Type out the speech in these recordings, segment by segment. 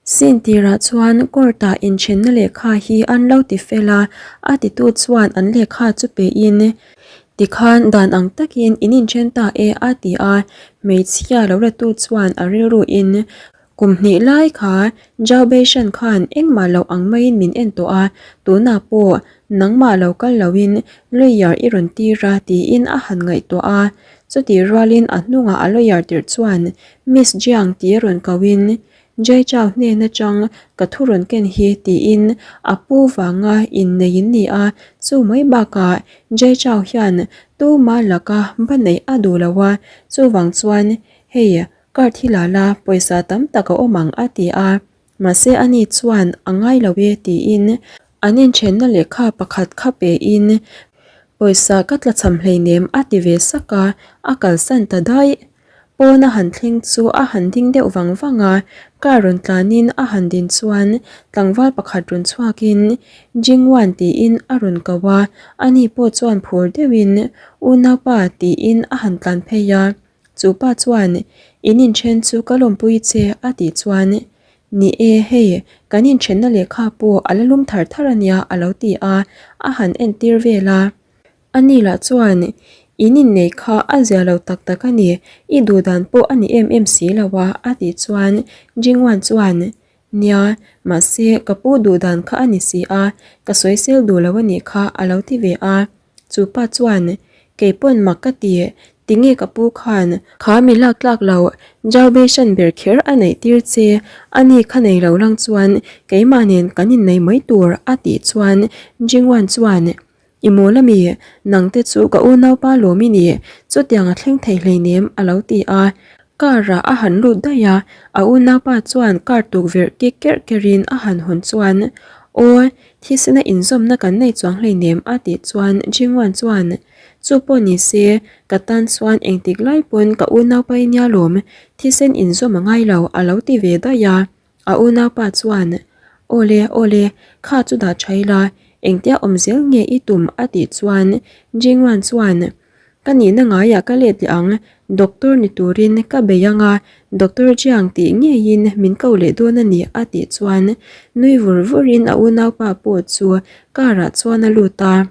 Scene tirah chuan court-ah inthenna lehkha hi an lo ti fel a, a titu chuan an lehkha chu pein, Tikhan dan ang takin in inthen ta e a ti a, hmeichhia lo latu chuan a rilruin Kum hnih lai kha Zhao Beishan khan engmah loh ang maiin min en tawh a, tunah pawh nangmah lo kal loin lawyer i rawn tir a tiin a han ngaihtuah a. Chutih rualin a hnungah a lawyer tirh chuan Miss Jiang tih rawn koin Jai Chao hnen atang ka thu rawn ken hi tiin a pu vanga innei in ni a, chu mai bakah Jai Chao hian tuma laka ba neih a duh lo a, chuvang chuan hei Card hi la la, pawisa tam tak a awm ang a ti a, mahse ani chuan a ngai lo e tiin an inthenna lehkha pakhat kha pein pawisa ka tlachham hleinem a ti ve sak a, a kalsan ta daih. Pawn a han thleng chu a han ding deuh vang vang a, car rawn tlanin a han din chuan tlangval pakhat rawn chhuakin Jingwan tiin a rawn ko a, ani pawh chuan phur deuhin Unaupa tiin a han tlan phei a. Chu pa chuan, In inthen chu ka lawmpui che a tih chuan, Ni e, hei, kan inthenna lehkha pawh a la lum thar thar a nia a lo ti a, a han entir vel a. Ani lah chuan, In innei kha a zia lo tak tak a ni, i duh dan pawh a ni em em si lo a a tih chuan Jingwan chuan, Nia, mahse ka pu duh dan kha a ni si a, ka sawisel duh lo a nih kha a lo ti ve a. Chu pa chuan, Kei pawn mak ka ti, tinge ka pu khan kha mi lak tlak lo Zhao Beishan ber kher a neih tir che, ani kha nei lo lang chuan keimah nen kan innei mai tur a tih chuan Jingwan chuan, I mawl ami, nangte chu ka unaupa lawm i ni, chutiang a thleng thei hleinem a lo ti a. Car ah a han lut daih a, a unaupa chuan car tukverh kik kerh kerhin a han hawn chuan, Aw, Thisena inzawmna kan nei chuang hleinem a tih chuan Jingwan chuan, Chu pawh ni se, ka tan chuan engtik lai pawn ka unaupa i nia lawm, thisen inzawm a ngai lo a lo ti ve daih a. A unaupa chuan, Awle, awle, kha chu dah tha ila, engtia awm zel nge i tum a tih chuan Jingwan chuan, Ka nihna ngaiah ka let leh ang, doctor ni turin ka bei ang a, Doctor Jiang tih ngeiin min ko leh dawn a ni a tih chuan nui vur vurin a unaupa pawh chu car ah chuan a lut a.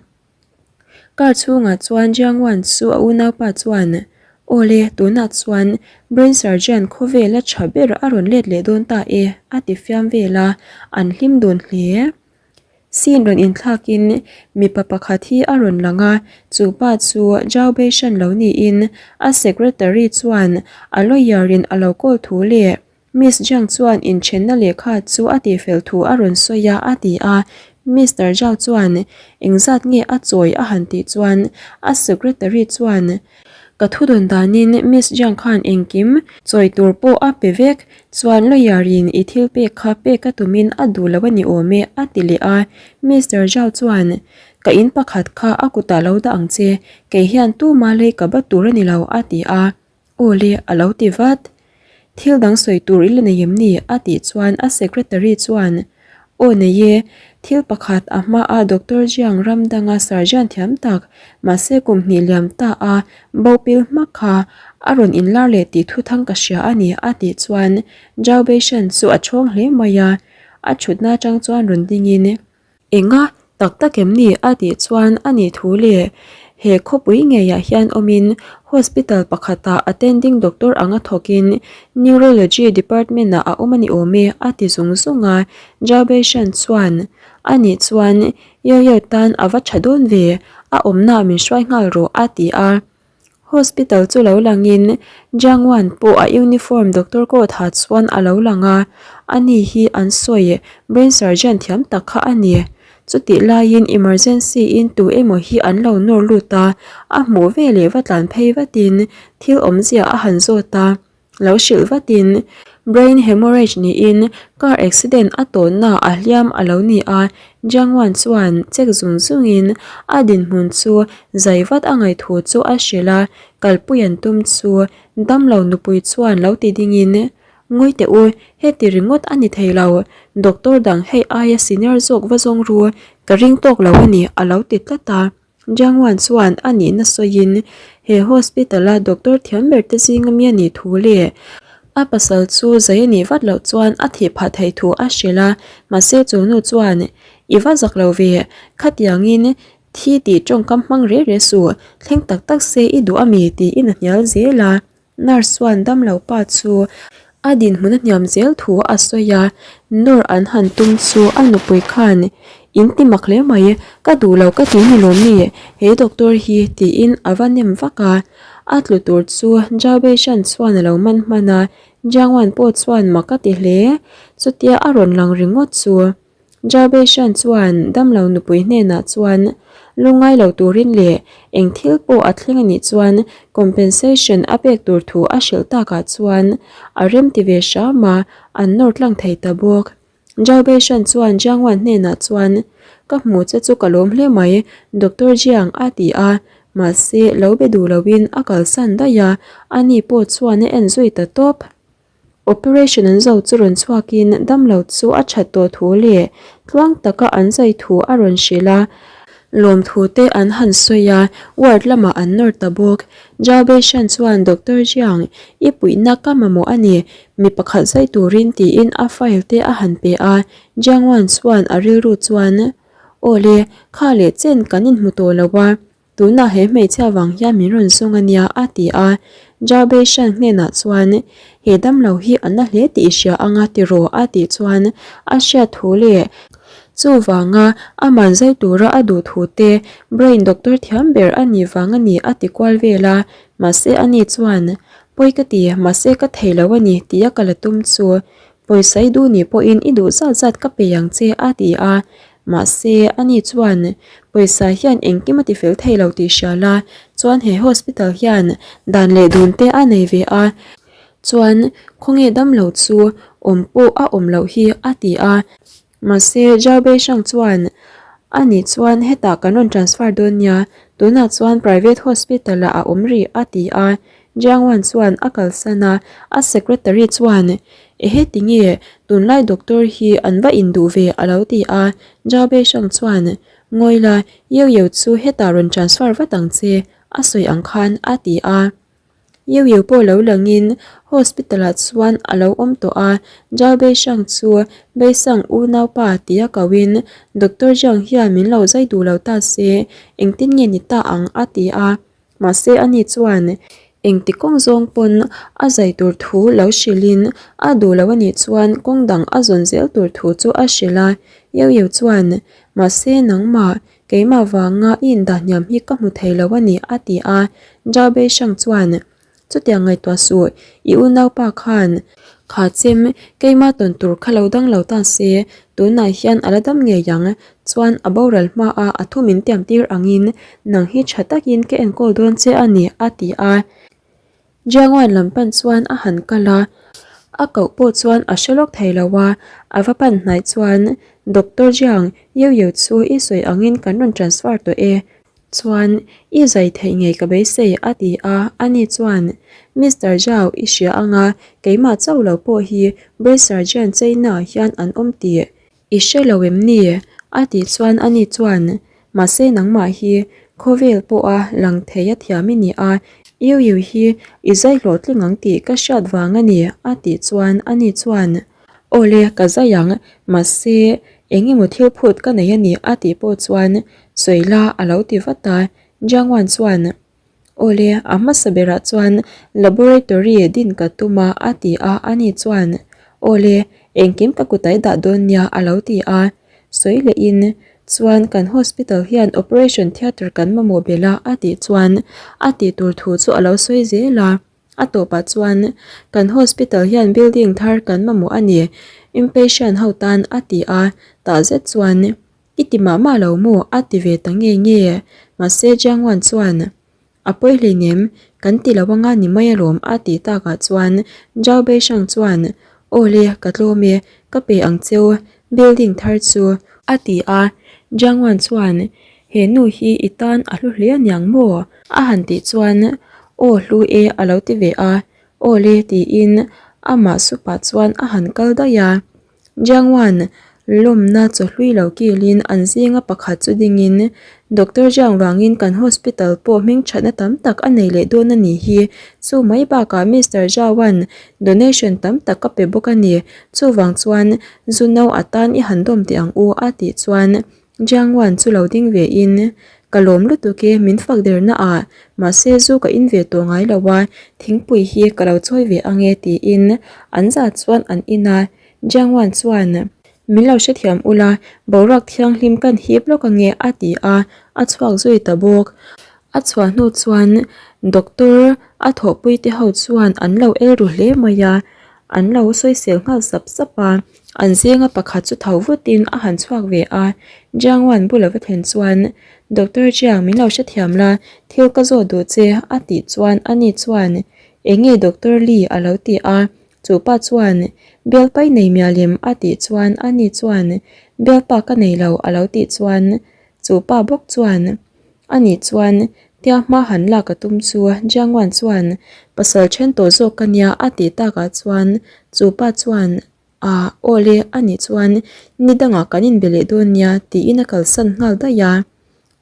Car chhungah chuan Jiang Wan chu a unaupa chuan, Awle, tunah chuan brain surgeon khawvela tha ber a rawn let leh dawn ta e a ti fiam vel a, an hlim dun hle. Scene rawn inthlakin mipa pakhat hi a rawn lang a, chu pa chu Zhao Beishan lo niin a secretary chuan a lawyer in a lo call thu leh Miss Jiang chuan inthenna lehkha chu a tihfel thu a rawn sawi a a ti a, Mister Zhao chuan engzat nge a chawi a han tih chuan a secretary chuan Ka thu dawn danin Miss Jiang khan engkim chawi tur pawh a pe vek, chuan lawyer in i thil pek kha pek a tumin a duh lo a ni awm e a ti leh a. Mister Zhao chuan, Ka in pakhat kha a kutah lo dah ang che, kei hian tuma lei ka bat tur a ni lo a ti a. Aw le a lo ti vat. Thil dang sawi tur i la nei em ni? a tih chuan a secretary chuan, Aw nei e, thil pakhat a hmaa Doctor Jiang ram danga surgeon thiam tak, mahse kum hnih liam ta a bo pil hmak kha a rawn inlar leh tih thuthang ka hria a ni a tih chuan Zhao Beishan chu a chhawng hle mai a, a thutna atang chuan rawn dingin, Enga tak tak em ni a tih chuan a nih thu leh he khawpui ngeiah hian awmin hospital pakhatah attending doctor anga thawkin neurology department ah a awm a ni awm e a ti zung zung a, Jabeshan chuan a nih chuan Yoyo tan a va tha dawn ve a awmna min hruai nghal rawh a ti a. Hospital chu lo langin Jiang Wan pawh a uniform doctor coat ha chuan a lo lang a, ani hi an sawi brain surgeon thiam tak kha a ni. Chutih laiin emergency in tu emaw hi an lo nawr lut a, a hmuh veleh va tlan phei vatin thil awmzia a han zawt a. Lo hrilh vatin brain hemorrhage niin car accident a tawnna a hliam a lo ni a, Jiang Wan chuan check zung zungin a dinhmun chu zai vat a ngaihthu chu a hrilh a, kalpui an tum chu damlo nupui chuan lo ti dingin, Ngawi teh u, heti ringawt a ni thei lo, doctor dang hei aia senior zawk va zawng ru, ka ring tawk lo a ni a lo ti tlat a. Jiang Wan chuan a nihna sawiin he hospital-a doctor thiam ber te zinga mi a nih thu leh A pasal chu zai a nih vat loh chuan a thih phah theih thu a hrilh a, mahse chu nu chuan, I va zak lo ve, khatiangin thi tih tawngkam hmang reh reh suh, thleng tak tak se i duh a mi? tiin a hnial zel a. Nurse chuan damlo pa chu a dinhmun a hniam zel thu a sawi a, nawr an han tum chu a nupui khan, In ti mak hle mai, ka duh lo ka ti ni lawm mi, he doctor hi tiin a va nem vak a. A tlu tur chu Zhao Beishan chuan a lo man hman a, Jiang Wan pawh chuan mak a ti hle. Chutia a rawn lang ringawt chu Zhao Beishan chuan damlo nupui hnenah chuan lungngai lo turin leh eng thil pawh a thleng a nih chuan compensation a pek tur thu a hrilh takah chuan a remti ve hram a, an nawr tlang thei ta bawk. Zhao Beishan chuan Jiang Wan hnenah chuan, Ka hmu che chu ka lawm hle mai, Doctor Jiang a ti a. Mahse, lo be duh loin a kalsan daih a, ani pawh chuan a en zui ta tawp. Operation an zo chu rawn chhuakin damlo chu a that tawh thu leh tluang taka an zai thu a rawn hrilh a. Lawmthu te an han sawi a, ward lamah an nawr ta bawk. Zhao Beishan chuan Doctor Jiang, i puihna ka mamawh a ni, Mi pakhat zai turin tiin a file te a han pe a, Jiang Wan chuan a rilru chuan, Aw le, kha leh chen kan inhmu tawh lo a, tunah he hmeichhia vang hian min rawn zawng a nia a ti a. Zhao Beishan hnenah chuan, He damlo hi a na hle tih i hria anga tiraw a tih chuan a hriat thu leh chuvanga aman zai tura a duh thu te brain doctor thiam ber a nih vang a ni a ti kual vel a, mahse ani chuan, Pawi ka ti, mahse ka thei lo a ni tia ka la tum chu pawisa i duh nih pawhin i duh zat zat ka pe ang che a ti a, mahse ani chuan pawisa hian engkim a ti fel thei lo tih hria la, chuan he hospital hian dan leh dun te a nei ve a, chuan khawnge damlo chu awm pawh a awm loh hi a ti a. Mahse, Zhao Beishang chuan, A nih chuan hetah kan rawn transfer dawn nia, tunah chuan private hospital ah a awm rih, a ti a. Jiang Wan chuan a kalsan a, a secretary chuan, Ehe tinge, tunlai doctor hi an va induh ve, a lo ti a. Zhao Beishang chuan, Ngawi la, Yeu Yeu chu hetah rawn transfer vat ang che, a sawi ang khan, a ti a. Yeu Yeu pawh lo langin hospital ah chuan a lo awm tawh a, Zhao Beishang chu Beisang unaupa tia kohin Doctor Zhang hian min lo zai duh lo ta se engtin nge ni ta ang a ti a, mahse ani chuan engti kawng zawng pawn a zai tur thu lo hrilhin a duh lo anih chuan kawng dang a zawn zel tur thu chu a hrilh a, Yeu Yeu chuan mahse nangmah Keimah vanga i indah hniam hi ka hmu thei lo a ni, a ti a. Zhao Beishang chuan, Chutiang ngaihtuah suh, i unaupa khan kha chem keimah tawn tur kha lo dang lo ta se, tunah hian a la dam ngei ang, chuan a boral hmaah a thu min tiam tir angin nang hi tha takin ka enkawl dawn che a ni, a ti a. Jiangwan lam pan chuan a han kal a, a koh pawh chuan a hre lawk thei lo a, a va pan hnaih chuan Doctor Jiang, Yeu Yeu chu i sawi angin kan rawn transfer tawh e, chuan i zai theih ngei ka beisei a ti a, ani chuan Mister Zhao i hria anga keimah chauh lo pawh hi Brain Surgeon China ah hian an awm tih I hre lo em ni? A tih chuan ani chuan, Mahse nangmah hi khawvel pawha lang thei a thiam i ni a, Yu Yu hi i zai hlawhtling ang tih ka hriat vang a ni, a tih chuan ani chuan, Aw le, ka zai ang, mahse eng emaw thil phut ka nei a ni, a tih pawh chuan sawi la a lo ti vat a. Jiang Wan chuan, Awle, a hmasa berah chuan laboratory din ka tum a, a ti a, ani chuan, Awle, engkim ka kutai dah dawn nia, a lo ti a. Sawi lehin, Chuan kan hospital hian operation theatre kan mamawh belh a, a tih chuan a tih tur thu chu a lo sawi zel a. A tawpah chuan, Kan hospital hian building thar kan mamawh a ni, inpatient ho tan, a ti a, tah zet chuan, I ti mah mah lo maw? a ti ve ta nge nge. Mahse Jiang Wan chuan, A pawi hleinem, kan ti lo anga ni mai alawm a tih takah chuan Zhao Beishang chuan, Aw le, ka tlawm e, ka pe ang cheu, building thar chu. A ti a. Jiang Wan chuan, He nu hi i tan a hlu hle aniang maw? A han tih chuan, Aw hlu e a lo ti ve a. Aw le tiin amah supah chuan a han kal daih a. Jiang Wan lawmna chawhlui lo kilin an zinga pakhat chu dingin. Doctor Jiang vangin kan hospital pawh hmingthatna tam tak a nei leh dawn a nih hi. Chu mai bakah Mister Zhao-a'n donation tam tak ka pe bawk a ni. Chuvang chuan zu no atan i han dawm teh ang u a tih chuan Jiang Wan chu lo ding ve in, Ka lawm lutuk e, min fak derna ah, mahse zu ka in ve tawh ngai lo a, thingpui hi ka lo chawi ve ang e tiin an zah chuan an in a. Jiang Wan chuan, Min lo hrethiam ula, boruak thianghlim kan hip lawk ange a ti a, a chhuak zui ta bawk. A chhuah hnu chuan doctor a thawhpui te ho chuan an lo el ru hle mai a, an lo sawisel nghal sap sap a, an zinga pakhat chu tho vutin a han chhuak ve a, Jiang Wan bula va thlen chuan Doctor Jiang min lo hrethiam la, thil ka zawt duh che a tih chuan ani chuan Enge Doctor Li a lo ti a, Chu pa chuan, Bialpai nei mialim a tih chuan ani chuan, Bialpa ka nei lo a lo tih chuan chu pa bawk chuan, Ani chuan tia hma han lak a tum chu Jiangwan chuan, Pasal then tawh zawk ka nia a tih takah chuan chu pa chuan, Ah awle ani chuan ni dangah kan inbe leh dawn nia tiin a kalsan nghal daih a.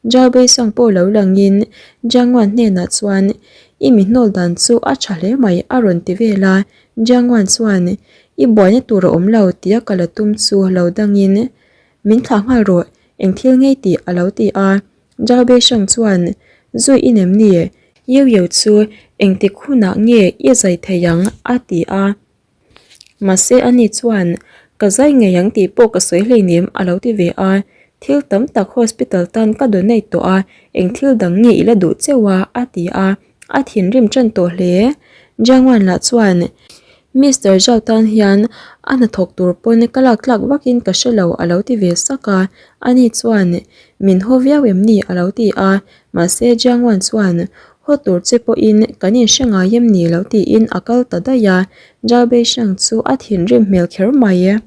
Zhao Beisang pawh lo langin Jiang Wan hnenah chuan, I mi hnawl dan chu a tha hle mai a rawn ti vel a. Jiang Wan chuan, I buaina tur a awm lo tia ka la tum chu lo dangin, Min thlah nghal rawh, eng thil ngei tih a lo ti a. Zhao Beisang chuan, Zui i nem ni? Yeu Yeu chu engtik hunah nge i zai thei ang? a ti a. Mahse ani chuan, Ka zai ngei ang tih pawh ka sawi hleinem a lo ti ve a. Thil tam tak hospital tan ka donate tawh a, eng thil dang nge i la duh cheu a? a ti a, a thinrim tan tawh hle. Jiangwan lah chuan, Mister Zhao tan hian a hnathawk tur pawn ka lak tlak vakin ka hre lo a lo ti ve sak a. Ani chuan, Min haw viau em ni? a lo ti a. Mahse Jiangwan chuan, Haw tur che pawhin kan inhre ngai em ni lo tiin a kal ta daih a, Zhao Beisheng chu a thinrim hmel kher mai.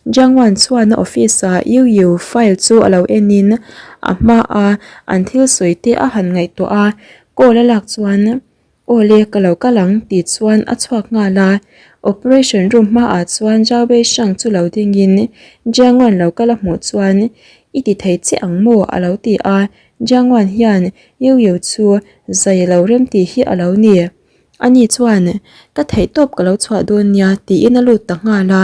Jiang Wan chuan a office ah Yu Yu file chu a lo enin a hma a an thil sawi te a han ngaihtuah a, call a lak chuan Aw le ka lo kal ang tih chuan a chhuak nghal a, operation room hmaah chuan Zhao Beisheng chu lo dingin Jiang Wan lo kal a hmuh chuan I ti thei che ang maw a lo ti a, Jiang Wan hian Yu Yu chu zai lo rem tih hi a lo ni. Ani chuan, Ka theihtawp ka lo chhuah dawn nia tiin a lut ta nghal a.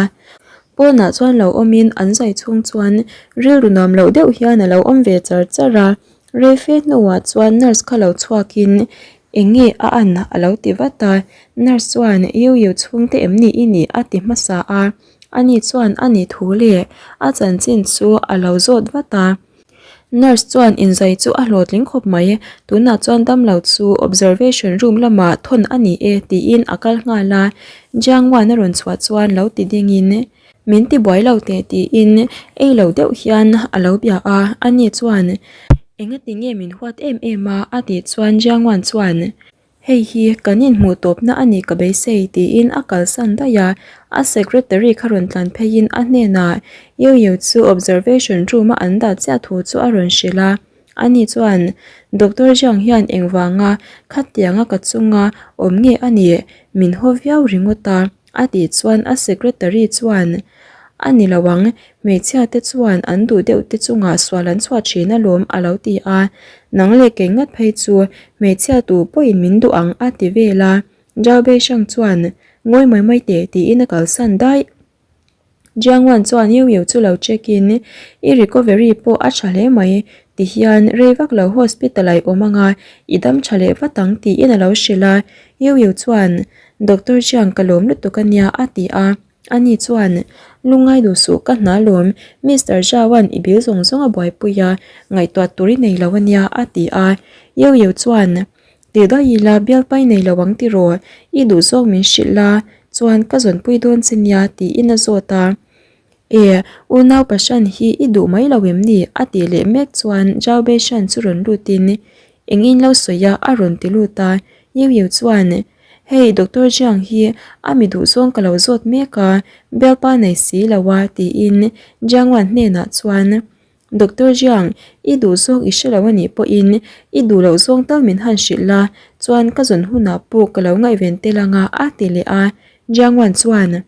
Pawnah chuan lo awmin an zai chhung chuan rilru nuam loh deuh hian a lo awm ve char char a. Rei fe hnuah chuan nurse kha lo chhuakin eng nge a an a lo ti vat a. Nurse chuan, Yu Yu chhungte em ni i nih? a ti hmasa a. Ani chuan a ni thu leh a chanchin chu a lo zawt vat a. Nurse chuan inzai chu a hlawhtling khawp mai, tunah chuan damlo chu observation room lamah thawn a ni e tiin a kal nghal a, Jiang Wan a rawn chhuah chuan lo ti dingin min ti buai lo teh tiin ei lo deuh hian a lo bia a, ani chuan engati nge min huat em em a a tih chuan Jiang Wan chuan Hei hi kan inhmuh tawpna a nih ka beisei tiin a kalsan daih a, a secretary kha rawn tlan pheiin a hnenah Yu Yu chu observation room a an dah chiah thu chu a rawn hrilh a, ani chuan Doctor Zhang hian engvanga khatianga ka chunga awm nge a nih min haw viau ringawt a. A tih chuan a secretary chuan, A ni lo ang, hmeichhia te chuan an duh deuh te chungah sual an chhuah thin alawm a lo ti a. Nang leh kei ngat phei chu hmeichhia tu pawhin min duh ang a ti vel a. Zhao Beisheng chuan, Ngawi mai mai teh tiin a kalsan daih. Jiang Wan chuan Yu Yu chu lo check in, I recovery pawh a tha hle mai, ti hian rei vak lo hospital ah i awm anga i dam tha leh vat ang tiin a lo hrilh a. Yu Yu chuan, Doctor Jiang ka lawm lutuk a nia a ti a. Ani chuan, Lungngai duh suh ka hna lawm, Mister Zhao an i bil zawng zawng a buaipui a, ngaihtuah tur i nei lo a nia a ti a. Yu Yu chuan, Ti daih ila bialpai nei lo ang tiraw, i duh zawk min hrilh la, chuan ka zawnpui dawn che nia tiin a zawt a. E, unau Pashan hi i duh mai lo em ni? a tih leh mek chuan Zhao Beishan chu rawn lutin eng in lo sawi a a rawn ti lut a. Yu Yu chuan, Hei Doctor Jiang hi a mi duh zawng ka lo zawt mek a, bialpa nei si lo a tiin Jiang Wan hnenah chuan Doctor Jiang, i duh zawng i hre lo a nih pawhin i duh loh zawng tal min han hrilh la, chuan ka zawn hunah pawh ka lo ngaihven tel anga a ti leh a. Jiang Wan chuan,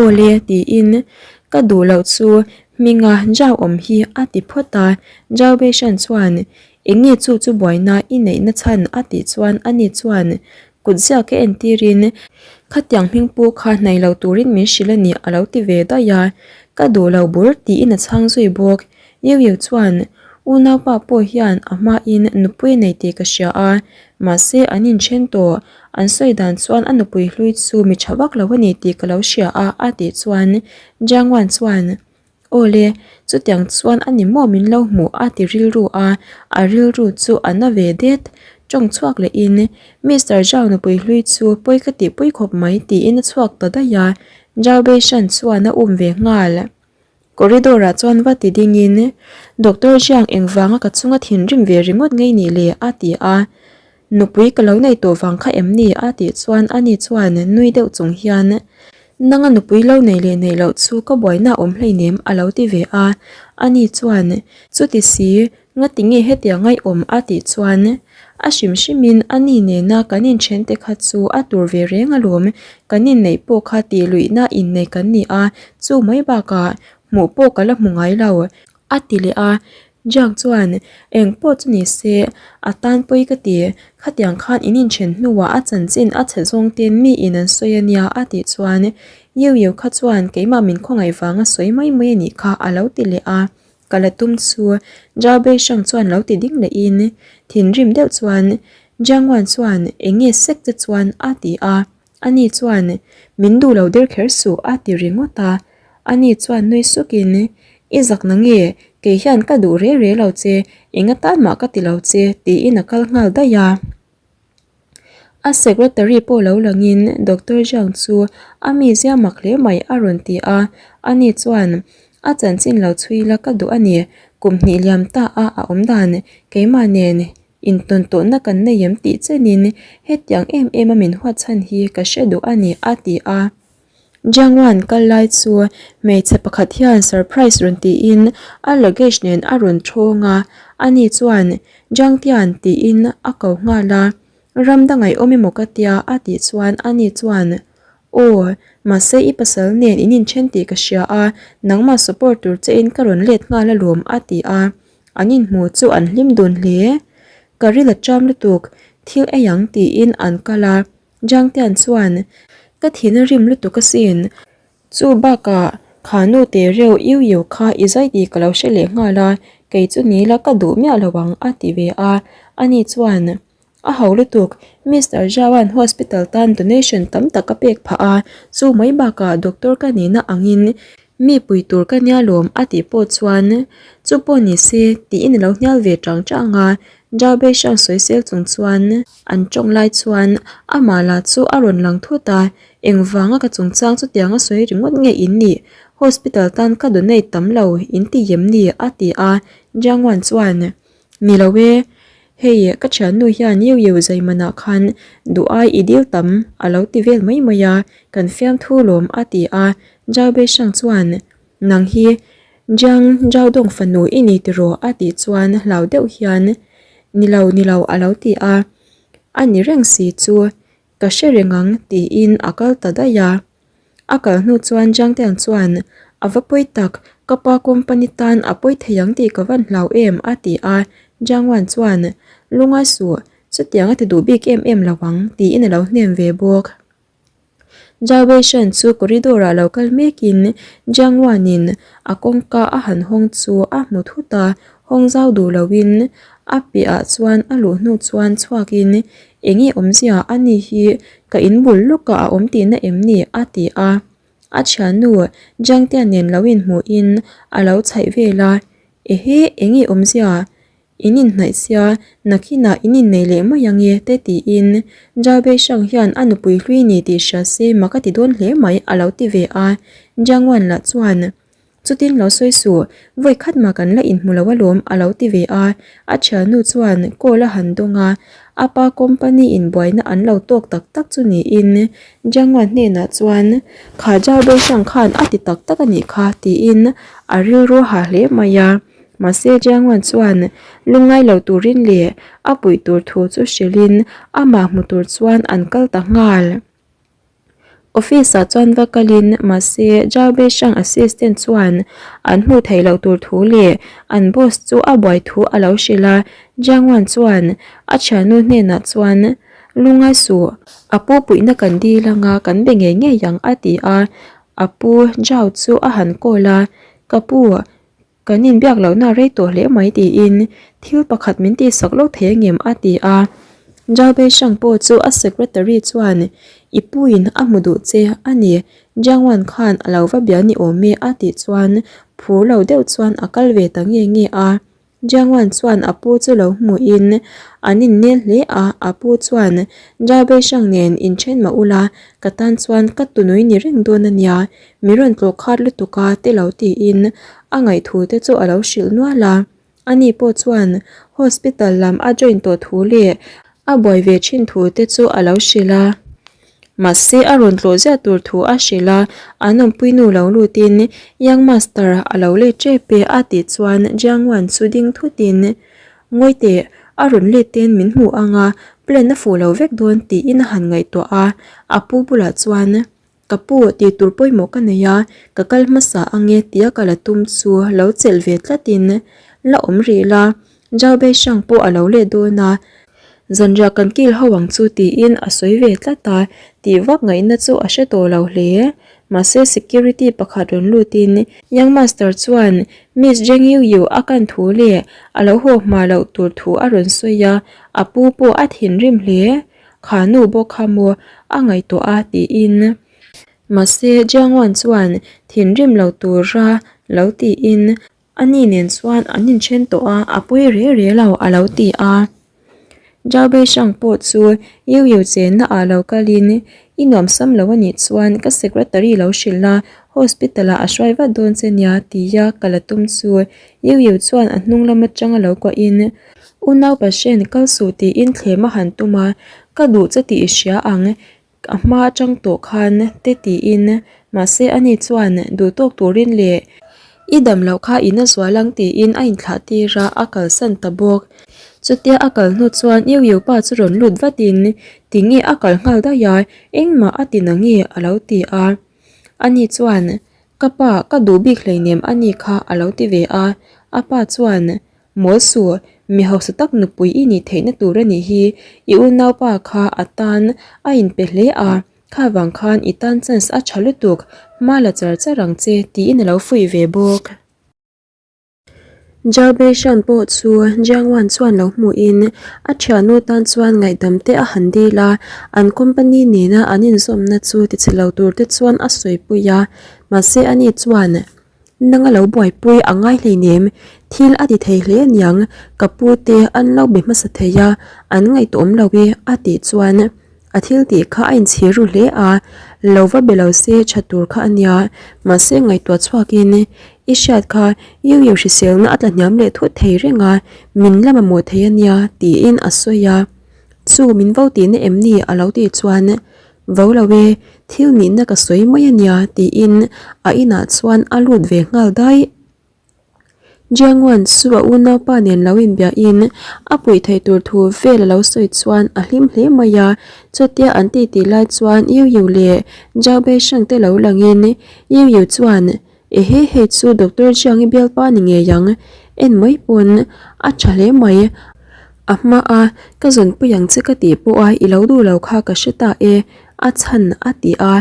Awle tiin ka duh loh chu Hminga Zhao awm hi a ti phawt a, Zhao Beishan chuan Eng nge chu chu buaina i neihna chhan a tih chuan ani chuan kut ziak a entirin khatiang hming pu kha hnaih lo turin min hrilh a ni a lo ti ve daih a, ka duh lo bur tiin a chhang zui bawk. Yu Yu chuan unaupa pawh hian a hmain nupui a nei tih ka hria a, mahse an inthen tawh, an sawi dan chuan a nupui hlui chu mi tha vak lo a ni tih ka lo hria a a tih chuan Jiang Wan chuan Aw le, chutiang chuan a ni maw min lo hmuh a ti rilru a, a rilru chu a na ve det. Tawng chhuak lehin Mister Zhao nupui hlui chu pawi ka tihpui khawp mai tiin a chhuak ta daih a, Zhao Beishan chuan a um ve nghal. Corridor ah chuan va ti dingin Doctor Zhang engvanga ka chunga thinrim ve ringawt ngei nih le a ti a, Nupui ka lo nei tawh vang kha em ni? a tih chuan ani chuan nui deuh chung hian Nanga nupui lo nei leh nei loh chu ka buaina awm hleinem a lo ti ve a, ani chuan Chuti si, ngati nge hetiang ngaihawm? a tih chuan A hrim hrimin ani nena kan inthen te kha chu a tur ve reng alawm, kan inneih pawh kha tih luihna innei kan ni a, chu mai bakah hmuh pawh ka la hmu ngai lo a ti leh a, Jack chuan, Eng pawh chu ni se, a tan pawi ka ti. Khatiang khan in inthen hnuah a chanchin a chhe zawng ten mi in an sawi a nia a tih chuan Yu Yu kha chuan keimah min khawngaih vanga sawi mai mai a nih kha a lo ti leh a. Ka la tum chu Zhao Bei Shang chuan lo ti ding lehin thinrim deuh chuan Jiang Wan chuan eng nge sek che chuan a ti a. Ani chuan min duh lo der kher suh a ti ringawt a. Ani chuan nui sukin, I zak na nge, kei hian ka duh re re lo che, eng atan mah ka ti lo che, tiin a kal nghal daih a. A secretary pawh lo langin Doctor Zhang chu a mizia mak hle mai a rawn ti a, ani chuan a chanchin lo chhui la ka duh a ni, kum hnih liam ta a a awm dan keimah nen intawn tawhna kan nei em tih chenin hetiang em em a min huat chhan hi ka hre duh a ni a ti a. Jiangwan kal lai chu hmeichhe pakhat hian surprise rawn tiin a luggage nen a rawn thawng a, ani chuan Jiang Tian tiin a ko nghal a, ram dang awm emaw ka tia a tih chuan ani chuan Aw, mahse i pasal nen in inthen tih ka hria a, nangmah support tur che in ka rawn let nghal alawm a ti a, an inhmu chu an hlim dun hle. Ka ril a cham lutuk, thil ei ang tiin an kal a. Jiangtian chuan, Ka thin a rim lutuk asin. Chu bakah kha nu te reuh iu iu kha i zai tih ka lo hre leh nghal a, kei chu ni la ka duh miah lo ang a ti ve a. Ani chuan, A ho lutuk, Mister Zhao-a'n hospital tan donation tam tak a pek phah a, chu mai bakah doctor ka nihna angin mi pui tur ka nia lawm a tih pawh chuan, Chu pawh ni se tiin a lo hnial ve chang chang a. Zhao Beishan sawisel chung chuan, An tawng lai chuan amah lah chu a rawn lang thut a, engvanga ka chungchang chutiang a sawi ringawt nge in nih? Hospital tan ka donate tam lo in ti em ni? a ti a, Jiang Wan chuan, Ni lo e, hei ka thiannu hian Yu Yu zai manah khan duh ai i dil tam a lo ti vel mai mai a, kan fiamthu lawm a ti a, Zhao Beishang chuan, Nang hi Jiang Zhaodong fanu i ni tiraw? a tih chuan hlau deuh hian Ni lo, ni lo a lo ti a, a ni reng si chu ka hre reng ang tiin a kal ta daih a. A kal hnu chuan Jiang Tian chuan A va pawi tak, ka pa company tan a pawi thei ang tih ka van hlau em a ti a, Jiang Wan chuan Lungai suh, chutiang a ti duh bik em em lo ang tiin a lo hnem ve bawk. Zhao Beishan chu corridor ah lo kal mekin Jiang Wan-in a kawngka a han hawng chu a hmu thut a, hawng zau duh loin a piahah chuan a luh hnu chuan chhuakin eng nge awmzia a ni hi ka in bul lawkah a awm tihna em ni a ti a, a thiannu Jiang Tian nen lo inhmuhin a lo chhaih vel a, ehe eng nge awmzia In inhnaih sia, nakhinah in innei leh mai ang e te tiin Zhao Beishang hian a nupui hlui ni tih hria se mak a ti dawn hle mai a lo ti ve a. Jiang Wan lah chuan, Chutin lo sawi suh, vawi khat mah kan la inhmu lo alawm a lo ti ve a. A thiannu chuan call a han dawng a, a pa company in buaina an lo tawk tak tak chu niin Jiang Wan hnenah chuan, Kha Zhao Beishang khan a ti tak tak a nih kha tiin a rilru ha hle mai a. Mahse Jiangwan chuan lungngai lo turin leh a puih tur thu chu hrilhin amah hmu tur chuan an kal ta nghal. Office ah chuan va kalin mahse Zhao Beishang assistant chuan an hmuh theih loh tur thu leh an boss chu a buai thu a lo hrilh a. Jiang Wan chuan a thiannu hnenah chuan Lungai suh, a pu puihna kan dil anga kan be ngei ngei ang a ti a. A pu Zhao chu a han call a, Ka pu, Kan inbiak lohna a rei tawh hle mai tiin thil pakhat min tihsak lawk thei angem a ti a. Zhao Beishang pawh chu a secretary chuan I puin a hmu duh che a ni, Jiang Wan khan a lo va bia ni awm e a tih chuan phur lo deuh chuan a kal ve ta nge nge a. Jiang Wan chuan a pu chu lo hmuhin an innel hle a, a pu chuan Zhao Beishang nen inthen mah ula ka tan chuan ka tunui ni reng dawn a nia, Mi rawn tlawh khat lutuk a te lo tiin a ngaihthu te chu a lo hrilh nual a. Ani pawh chuan hospital lam a join tawh thu leh a buai ve thin thu te chu a lo hrilh a. Mahse a rawn tlawh ziah tur thu a hrilh a, an awmpui nu lo lutin Young Master a lo let tep e a tih chuan Jiang Wan chu ding thutin Ngawi teh, a rawn let ten min hmu ang a, plan a fuh lo vek dawn tiin a han ngaihtuah a, a pu bulah chuan Ka pu, tih tur pawimawh ka nei a, ka kal hmasa ang e tia ka la tum chu lo chelh ve tlatin la awm rih la, Zhao Beishang pawh a lo let dawn a, zanriah kan kil ho ang chu tiin a sawi ve tlat a, tih vak ngaihna chu a hre tawh lo hle. Mahse security pakhat rawn lutin Young Master chuan Miss Zheng Yu Yu a kan thu leh a lo haw hma loh tur thu a rawn sawi a, a pu pawh a thinrim hle. Kha nu bawk kha maw a ngaihtuah a tiin. Mahse Jiang Wan chuan thinrim lo tura lo tiin a ni nen chuan an inthen tawh a, a pawi re re lo a lo ti a. Zhao Beishang pawh chu Yu Yu chenna ah lo kalin i nuamsam lo a nih chuan ka secretary lo hrilh la, hospital ah a hruai vat dawn che nia tia ka la tum chu Yu Yu chuan a hnung lam atanga lo kuahin Unau Pashen kal suh tiin thlem a han tum a, ka duh che tih i hria ang, a hma atang tawh khan te tiin, mahse ani chuan duh tawk turin leh i dam loh kha in a zual ang tiin a inthlah tir a, a kalsan ta bawk. Chutia a kal hnu chuan Yu Yu pa chu rawn lut vatin tinge a kal nghal daih a, engmah a ti na nge a lo ti a. Ani chuan ka pa ka duh bik hleinem ani kha a lo ti ve a, a pa chuan Mawl suh, mi hausa tak nupui i nih theihna tur a nih hi, i unaupa kha a tan a inpe hle a, kha vang khan i tan chance a tha lutuk, hma la char char ang che tiin a lo fuih ve bawk. Zhao Beishan pawh chu Jiang Wan chuan lo hmuhin a thiannu tan chuan ngaihdam te a han dil a, an company nena an inzawmna chu tichhe lo tur te chuan a sawipui a, mahse ani chuan Nang a lo buaipui a ngai hleinem, thil a ti thei hle aniang, ka pu te an lo be hmasa thei a, an ngaihtuahawm lo e a tih chuan a thil tih kha a inchhir ru hle a, lo va be lo se tha tur kha a nia, mahse ngaihtuah chhuakin i hriat kha Yu Yu hriselna a tla hniam leh thut thei reng a, min la mamawh thei a nia tiin a sawi a, chu min vo tihna em ni a lo tih chuan Vo lo e, thil nihna ka sawi mai a nia tiin a inah chuan a lut ve nghal daih. Jianguan chu a unaupa nen lo inbiahin a puih theih tur thu vel a lo sawi chuan a hlim hle mai a, chutia an titi lai chuan Yu Yu leh Zhao Beisheng te lo langin Yu Yu chuan Ehe hei chu Doctor Jiang i bialpa ni ngei ang, en mai pawn a tha hle mai. A hma a, ka zawnpui ang che ka tih pawh a i lo duh lo kha ka hre ta e, a chhan a ti a.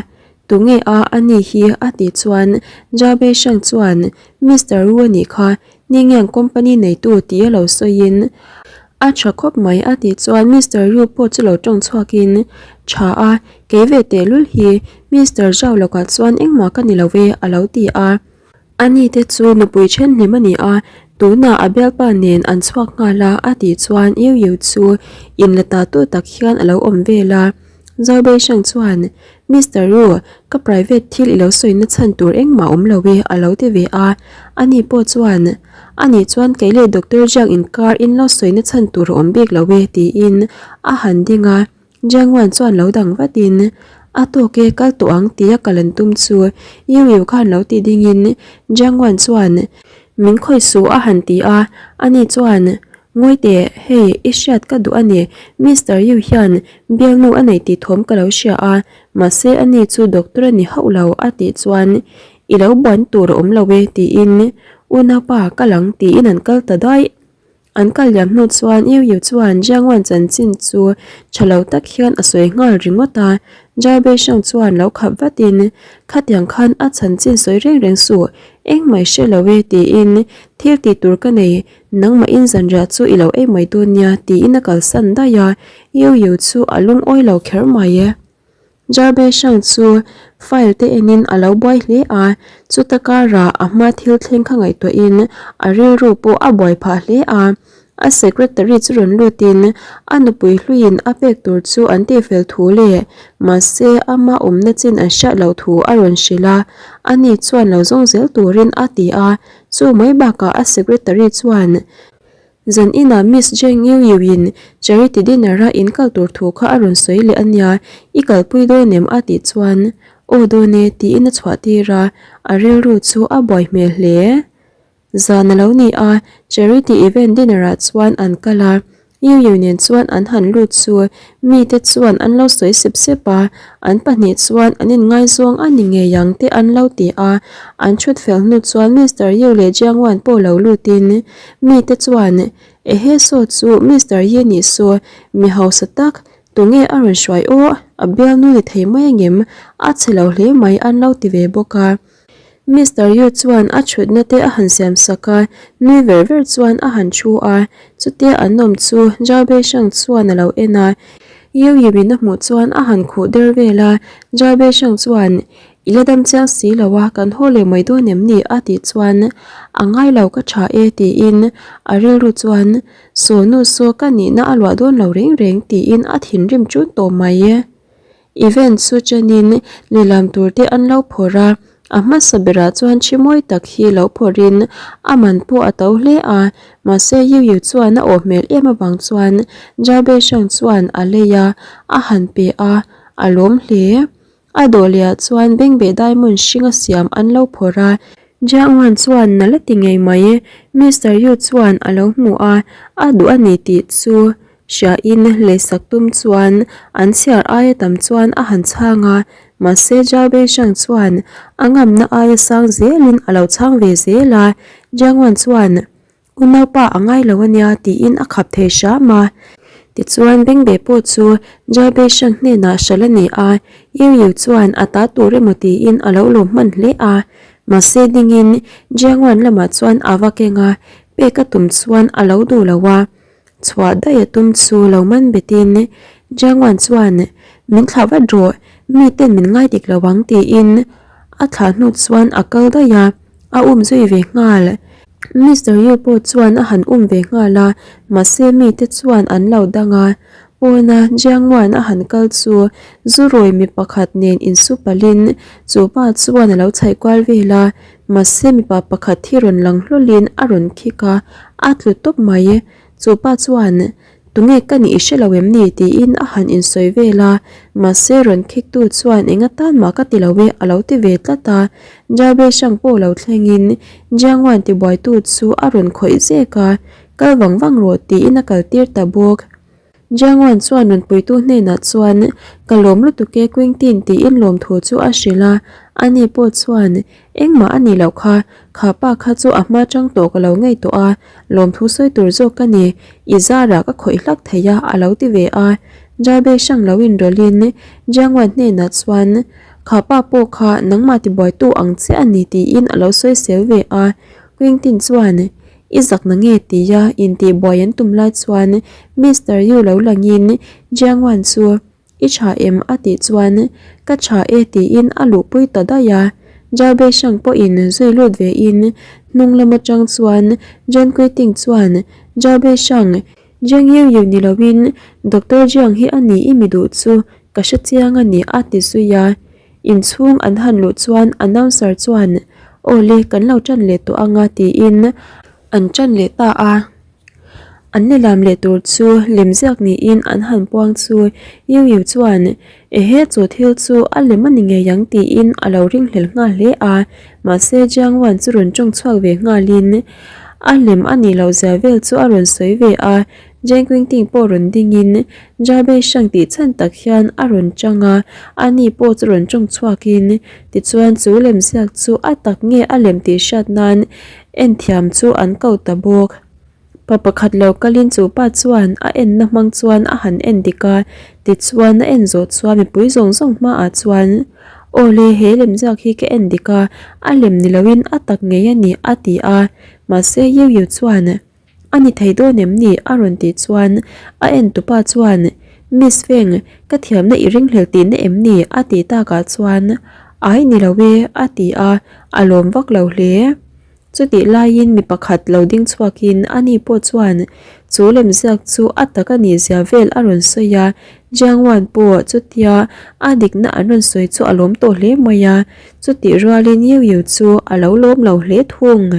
Tunge a a ni hi a tih chuan Zhao Beisheng chuan Mister Wu a nih kha, Ningyang company neitu tih a lo sawiin a tha khawp mai a tih chuan Mister Yu pawh chu lo tawng chhuakin tha a, kei ve tehlul hi Mister Zhao lakah chuan engmah ka ni lo e a lo ti a. Ani te chu nupui then hlim a ni a, tunah a bialpa nen an chhuak nghal a a tih chuan Yu Yu chu inla ta tu tak hian a lo awm vel a. Zhao Beisheng chuan Mister Ru, ka private thil i lo sawina chhan tur engmah awm lo e a lo ti ve a. Ani pawh chuan, Anih chuan kei leh Doctor Jiang inkar in lo sawina chhan tur a awm bik lo e tiin a han ding a. Jiang Wan chuan lo dang vatin, A tawk e, kal tawh ang tia kal an tum chu Yu Yu khan lo ti dingin Jiang Wan chuan, Min khawih suh a han ti a. Ani chuan, Ngawi teh, hei i hriat ka duh a ni, Mister Yu hian bialnu a nei tih thawm ka lo hria a. Mahse ani chu doctor a ni hauh lo a tih chuan I lo buan tur a awm lo e tiin unaupa kal ang tiin an kal ta daih. An kal liam hnu chuan Yu Yu chuan Jiangwan chanchin chu tha lo tak hian a sawi nghal ringawt a, Zhao Beisheng chuan lo khap vatin, Khatiang khan a chanchin sawi reng reng suh, engmah i hre lo e tiin thil tih tur ka nei, nangmahin zanriah chu i lo ei mai dawn nia tiin a kalsan daih a, Yu Yu chu a lungawi lo kher mai e. Jarbe Shang chu file te enin a lo buai hle a, chuta karah a hma thil thleng kha ngaihtuahin a rilru pawh a buai phah hle a. A secretary chu rawn lutin a nupui hluiin a pek tur chu an tihfel thu leh mahse ama awmna chin an hriat loh thu a rawn hrilh a, ani chuan lo zawng zel turin a ti a, chu mai bakah a secretary chuan Zan inah Miss Jeng Yu Yu in charity dinner a in kal tur thu kha a rawn sawi leh a nia, i kalpui dawn em a tih chuan aw dawn e tiin a chhuah tir a, a rilru chu a buai hmel hle. Zan a lo ni a, charity event dinner ah chuan an kal a, Yu Yu nen chuan an han lut chu mite chuan an lo sawi sep sep a, an pahnih chuan an inngaizawng a ni ngei ang te an lo ti a, an thut fel hnu chuan Mister Yu leh Jiang Wan pawh lo lutin Mite chuan, Ehe saw chu Mister Ye nih saw, mi hausa tak, tunge a rawn hruai aw, a bialnu ni thei mai angem, a chhe lo hle mai an lo ti ve bawk a. Mister Yu chuan a thutna te a han siam sak a, nui ver ver chuan a han thu a, chutia an awm chu Zhao Beisheng chuan a lo en a, Yu Yimin a hmuh chuan a han khuh der vel a, Zhao Beisheng chuan, I la dam chiang si lo a, kan haw leh mai dawn em ni? a tih chuan, A ngai lo ka tha e tiin a rilru chuan, Saw nu saw ka nihna a luah dawn lo reng reng tiin a thinrim ṭun tawh mai. Event chu chenin lehlam tur te an lo phawrh a, a hmasa berah chuan thi mawi tak hi lo phawrhin a man pawh a to hle a, mahse Yu Yu chuan a awh hmel em avang chuan Zhao Beisheng chuan a lei a, a han pe a, a lawm hle. A dawhliah chuan bengbeh diamond hring a siam an lo phawrh a, Jiang Wan chuan na la ti ngei mai. Mister Yu chuan a lo hmu a, a duh a ni tih chu hriain lehsak tum chuan an chhiar aia tam chuan a han chhang a, mahse Zhao Beisheng chuan a ngamna aia sang zelin a lo chhang ve zel a, Jiang Wan chuan Unaupa a ngai lo ania tiin a khap thei hram a. Tichuan Bengbeh pawh chu Jabeshan hnenah hralh a ni a, Yu Yu chuan a ta tur emaw tiin a lo lawm hman hle a. Mahse dingin Jiangwan lamah chuan a va keng a, pek a tum chuan a lo duh lo a. Chhuah daih a tum chu lo man betin Jiangwan chuan min thlah vat rawh, miten min ngai dik lo ang tiin a thlah hnu chuan a kal daih a, a um zui ve nghal. Mister Yu pawh chuan a han um ve nghal a, mahse mite chuan an lo dang a. Pawna Jiangwan a han kal chu Zurawi mi pakhat nen insu palhin chu pa chuan a lo chhaih kual vel a, mahse mipa pakhat hi rawn lang hlawlhin a rawn khik a, a tlu tawp mai. Chu pa chuan Tunge ka nih i hre lo em ni? tiin a han insawi vel a, mahse rawn khiktu chuan eng atan mah ka ti lo e a lo ti ve tlat a, Jabe hrang pawh lo thlengin Jiangwan tibuaitu chu a rawn khawih zek a, kal vang vang rawh tiin a kaltir ta bawk. Jiangwan chuan rawn puitu hnenah chuan ka lawm lutuk e Quintin tiin lawmthu chu a hrilh a, ani pawh chuan Engmah a nih loh kha, kha pa kha chu a hma chang tawh ka lo ngei tawh a, lawmthu sawi tur zawk ka ni, i zarah ka khawih hlak thei a, a lo ti ve a. Jabe hrang lo inrawlhin Jiangwan hnenah chuan, Kha pa pawh kha nangmah tibuaitu ang che a ni tiin a lo sawi sel ve a. Quintin chuan, I zak na nge tia intihbuai an tum lai chuan Mister Yu lo langin Jiangwan chu, I tha em? a tih chuan Ka tha e tiin a luhpui ta daih a. Zhao Beisheng pawhin zui lut vein hnung lam atang chuan Zhen Kuiting chuan Zhao Beisheng, Zheng Yu Yu ni loin Doctor Jiang hi a ni i mi duh chu ka hre chiang a ni a ti zui a. Inchhung an han luh chuan announcer chuan Aw le kan lo tan leh tawh anga tiin an tan leh ta a. An lehlam leh tur chu lem ziak niin an han puang chu Yu Yu chuan Ehe chu thil chu a lem a ni ngei ang tiin a lo ringhlel nghal hle a, mahse Jiang Wan chu rawn tawng chhuak ve nghalin a lem a nih loh zia vel chu a rawn sawi ve a. Jane Quinting pawh rawn dingin Jabez hrang tih chhan tak hian a rawn chang a, ani pawh chu rawn tawng chhuakin tichuan chu lemziak chu a tak nge a lem tih hriat nan enthiam chu an ko ta bawk. Pa pakhat lo kalin chu pa chuan a enna hmang chuan a han en dik a, tichuan a en zawh chuan mipui zawng zawng hmaah chuan, Aw le, he lemziak hi ka en dik a, a lem ni loin a tak ngei a ni, a ti a. Mahse Yu Yu chuan, A ni thei dawn em ni? a rawn tih chuan a en tupa chuan, Miss Feng, ka thiamna i ringhlel tihna em ni? a tih takah chuan, Ai ni lo e, a ti a, a lawm vak lo hle. Chutih laiin mi pakhat lo ding chhuakin ani pawh chuan chu lemziak chu a tak a nih zia vel a rawn sawi a, Jiang Wan pawh chutia a dikna an rawn sawi chu a lawm tawh hle mai a, chutih rualin Yu Yu chu a lo lawm lo hle thung.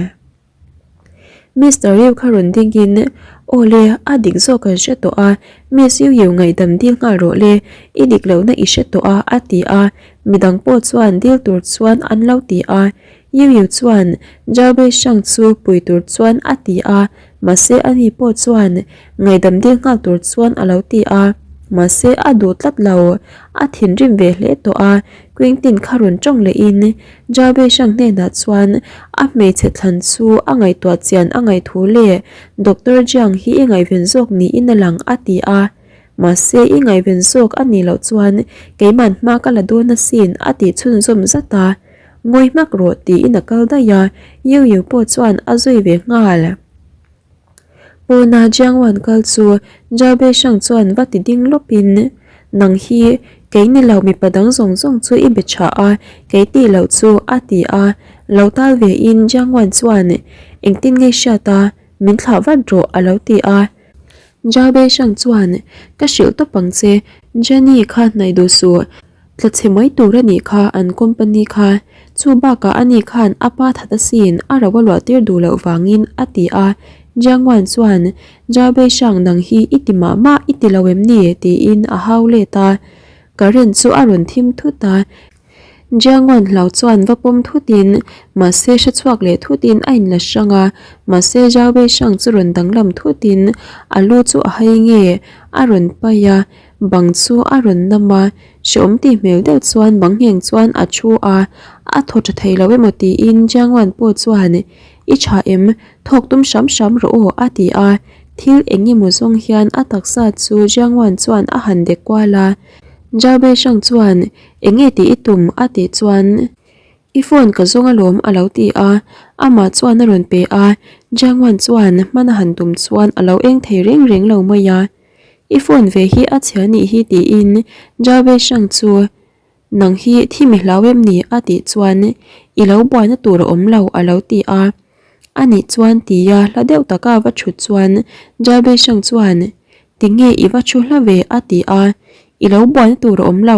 Mister Yu kha rawn dingin, Aw le, a dik zawk kan hre tawh a, Miss Yu Yu ngaihdam dil nghal rawh le, i dik lohna i hre tawh a, a ti a, midang pawh chuan dil tur chuan an lo ti a. Yu Yu chuan Zhao Bei Shang chu pui tur chuan a ti a, mahse ani pawh chuan ngaihdam dil nghal tur chuan a lo ti a, mahse a duh tlat lo, a thinrim ve hle tawh a, Quintin kha rawn tawng lehin Zhao Bei Shang hnenah chuan a hmeichhe thlan chu a ngaihtuah chian a ngaih thu leh Doctor Jiang hi i ngaihven zawk niin a lang a ti a. Mahse, i ngaihven zawk a nih loh chuan keiman hma ka la dawn asin a tih chhunzawm zat a. Ngawi hmak rawh tiin a kal daih a, Yu Yu pawh chuan a zui ve nghal. Pawna Jiang Wan kal chu Zhao Bei Shang chuan va ti ding lawpin, Nang hi kei ni lo mipa dang zawng zawng chu i be tha a, kei tih loh chu a ti a. Lo tal ve in Jiang Wan chuan, Engtin nge hriat a, min thlah vat rawh a lo ti a. Zhao Bei Shang chuan, Ka hrilh tawp ang che, Jenny kha hnaih duh suh, tla chhe mai tur a nih kha an company kha, chu bakah ani khan a pa that asin a ro a luah tir duh loh vangin a ti a, Jiang Wan chuan, Zhao Bei Shang nang hi i ti mah mah i ti lo em ni? tiin a hau let a, current chu a rawn thim thut a. Jiangwan hlau chuan va pawm thutin, mahse hre chhuak leh thutin a inla hrang a, mahse Zhao Weishang chu rawn danglam thutin a lu chu a hai nge a rawn pai a, bang chu a rawn nam a, hreawm tih hmel deuh chuan bang ngheng chuan a thu a, a thaw tha thei lo emaw tiin Jiangwan pawh chuan I tha em, thawk tum hram hram rawh aw a ti a, thil eng emaw zawng hian a taksa chu Jiangwan chuan a han dek kual a, Zhao Weishang chuan Enge tih i tum? a tih chuan I phone ka zawng alawm a lo ti a, amah chuan a rawn pe a, Jiangwan chuan hman a han tum chuan a lo eng thei reng reng lo mai a, I phone ve hi a chhia nih hi tiin Zhao Weishang chu Nang hi thi mi hlau em ni? a tih chuan I lo buaina tur a awm lo a lo ti a, a nih chuan tia hla deuh taka va thut chuan Zhao Weishang chuan Tinge i va thu hla ve? a ti a, I lo buaina tur a awm lo,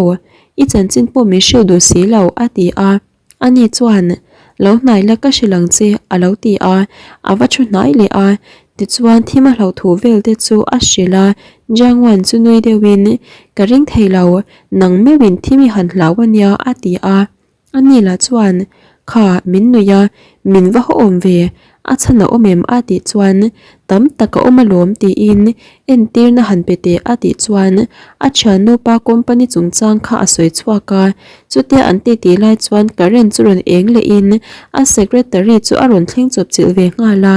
i chanchin pawh min hrilh duh si lo, a ti a. Ani chuan, Lo hnai la ka hrilh ang che, a lo ti a. A va thu hnai leh a. Tichuan thim a hlauh thu vel te chu a hrilh a. Jiang Wan chu nui deuhin, Ka ring thei lo, nang meuhin thim i han hlau a nia, a ti a. A ni lah chuan, Kha, min nuih a, min va haw awm ve, a chhan a awm em? a tih chuan, Tam tak a awm alawm tiin entirna han pe teh a tih chuan a thiannu pa company chungchang kha a sawi chhuak a, chutia an titi lai chuan current chu rawn eng lehin a secretary chu a rawn thleng chawp chilh ve nghal a,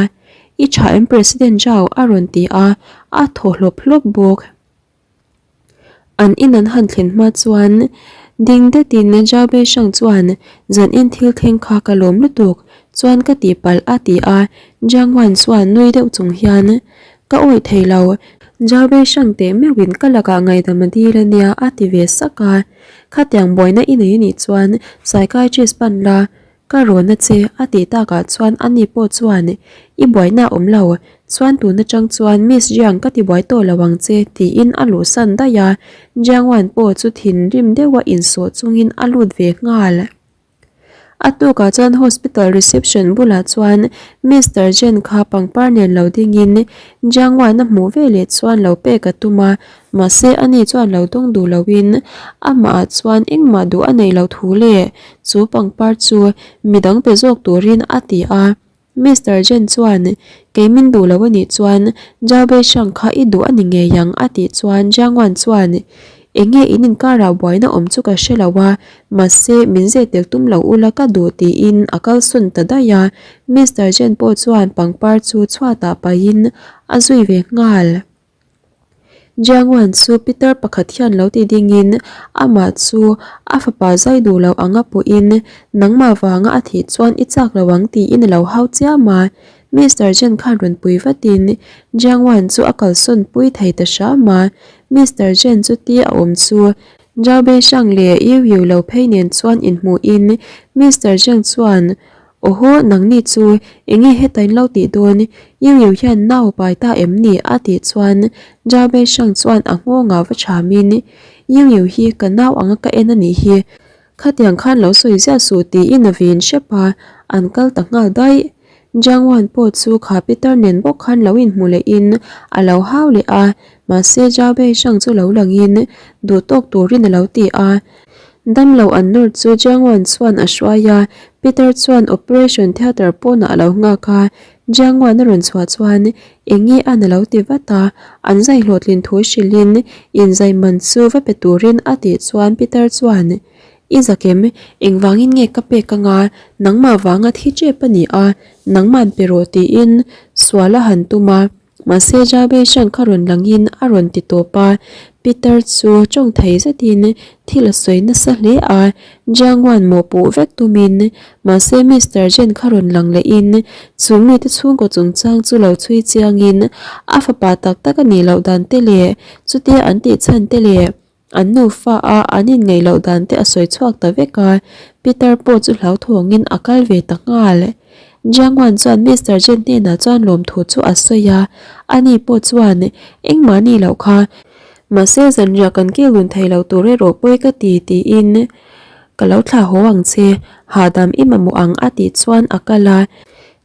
I tha em President Zhao? a rawn ti a, a thaw hlawp hlawp bawk. An in an han thlen hma chuan ding detin Zhao Beishang chuan zan in thil thleng kha ka lawm lutuk chuan ka tihpalh a ti a, Jiang Wan chuan nui deuh chung hian ka awih thei lo, Zhao Beishang teh meuhin ka lakah ngaihdam a dil a nia a ti ve sak a, khatiang buaina i nei anih chuan psychiatrist pan la Ka rawn a che a tih takah chuan ani pawh chuan I buaina a awm lo, chuan tun atang chuan Miss Jiang ka ti buai tawh lo ang che tiin a luhsan daih a, Jiang Wan pawh chu thinrim deuha insawh chungin a lut ve nghal. A tukah chuan hospital reception bulah chuan Mister Jen kha pangpar nen lo dingin Jiang Wan a hmuh veleh chuan lo pek a tum a, Mahse ani chuan lo dawng duh loin amah ah chuan engmah duh a neih loh thu leh chu pangpar chu midang pe zawk turin a ti a. Mister Jen chuan, Kei min duh lo a nih chuan Zhao Beishang kha i duh a ni ngei ang a tih chuan Jiang Wan chuan, Eng nge in inkarah buaina awm chu ka hre lo a, mahse min zeh tel tum lo ula ka duh tiin a kalsawn ta daih a, Mister Jen pawh chuan pangpar chu chhuatah pahin a zui ve nghal. Jiang Wan chu pitar pakhat hian lo ti dingin amah chu a fapa zai duh lo anga pawhin nangmah vanga a thih chuan i chak lo ang tiin a lo hau chiam a. Mister Jen khan rawn pui vatin Jiang Wan chu a kalsawn pui thei ta hram a. Mister Jen chu ti a awm chu Zhao Beishang leh Yu Yu lo phei nen chuan inhmuhin Mister Jen chuan Awhaw, nangni chu enge heta in lo tih dawn? Yu Yu hian nau pai ta em ni? a tih chuan Zhao Beishang chuan a nghawngah va chhamin, Yu Yu hi ka nau anga ka en a nih hi, khatiang khan lo sawi ziah suh tiin a vin hrep a, an kal ta nghal daih. Jiang Wan pawh chu kha pitar nen bawk khan lo inhmu lehin a lo hau leh a, mahse Zhao Beishang chu lo langin duhtawk turin a lo ti a. Damlo an nawr chu Jiangwan chuan a hruai a, Peter chuan operation theatre pawnah a lo nghak a, Jiangwan a rawn chhuah chuan eng nge an a lo ti vat a, an zai hlawhtlin thu hrilhin inzai man chu va pe turin a tih chuan Peter chuan I zakem, engvangin nge ka pek anga, nangmah vanga thi tep a ni a, nangman pe rawh tiin sual a han tum a. Mahse Jabeshan kha rawn langin a rawn ti tawp a, Peter chu tawng thei zetin thil a sawi nasa hle a, Jiangwan mawhpuh vek tumin. Mahse Mister Jen kha rawn lang lehin chu mite chhungkaw chungchang chu lo chhui chiangin a fapa tak tak a nih loh dan te leh chutia an tih chhan te leh An nufa a an inngaih loh dan te a sawi chhuak ta vek a, Peter pawh chu hlauthawngin a kal ve ta nghal. Jiang Wan chuan Mister Jen hnenah chuan lawmthu chu a sawi a, ani pawh chuan engmah ni loh kha, mahse zanriah kan kil dun thei lo tur erawh pawi ka ti tiin ka lo thlah haw ang che, hahdam i mamawh ang a tih chuan a kal a.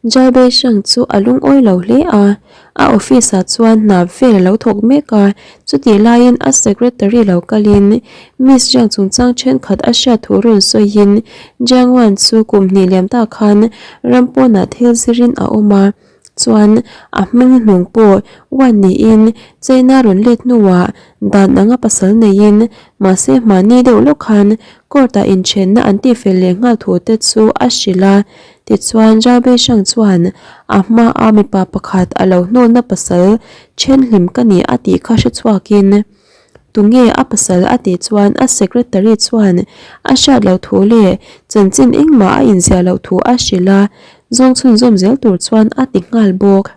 Jai Beishang chu a lungawi lo hle a, a office ah chuan hna vel a lo thawk mek a, chutih laiin a secretary lo kalin Miss Jiang chungchang thenkhat a hriat thu rawn sawiin Jiang Wan chu kum hnih liam ta khan ram pawnah thil zirin a awm a, chuan a hming hnung pawh Wan niin China rawn let hnuah dan anga pasal neiin mahse hmahni deuh lawk khan court ah inthenna an tihfel leh nghal thu te chu a hrilh a. Tichuan Jabeshang chuan a hmaa mipa pakhat a lo hnawlna pasal thenhlim ka ni a tih kha hre chhuakin, Tunge a pasal a tih chuan a secretary chuan a hriat loh thu leh chanchin engmah a inziah loh thu a hrilh a, zawng chhunzawm zel tur chuan a ti nghal bawk.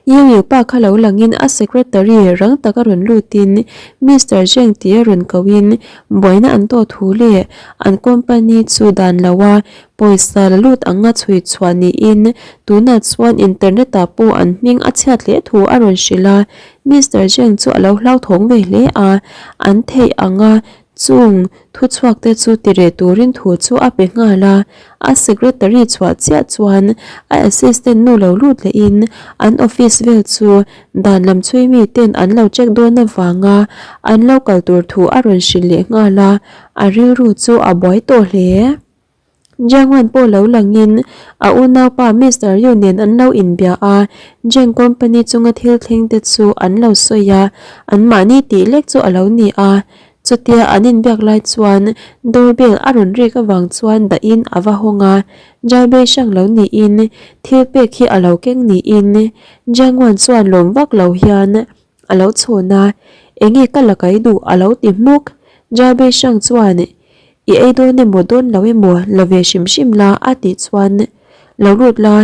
Yeo pa kha lo langin a secretary rang taka rawn lutin Mister Zheng tih a rawn kohin buaina an tawh thu leh an company chu dan lo a pawisa la lut anga chhui chhuah niin tunah chuan internet ah pawh an hming a chhiat hle thu a rawn hrilh a. Mister Zheng chu a lo hlauthawng ve hle a, an theih anga Chung thuchhuak te chu ti reh turin thu chu a pe nghal a, a secretary chhuah chiah chuan a assistant nu lo lut lehin an office vel chu dan lam chhui mi ten an lo check dawn avanga an lo kal tur thu a rawn hrilh leh nghal a, a rilru chu a buai tawh hle. Jiangwan pawh lo langin a unaupa Mister Yu nen an lo inbia a, Jiang company chunga thil thleng te chu an lo sawi a, anmahni tih lek chu a lo ni a. Chutia an inbiak lai chuan doorbell a rawn rik avang chuan dahin a va hawng a, Zhao Beishang lo niin thil pek hi a lo keng niin Jiangwan chuan lawm vak lo hian a lo chhawn a, Enge ka la kai duh a lo ti hmuk. Zhao Beishang chuan I ei dawn emaw dawn lo emaw la ve hrim hrim la a tih chuan lo lut la,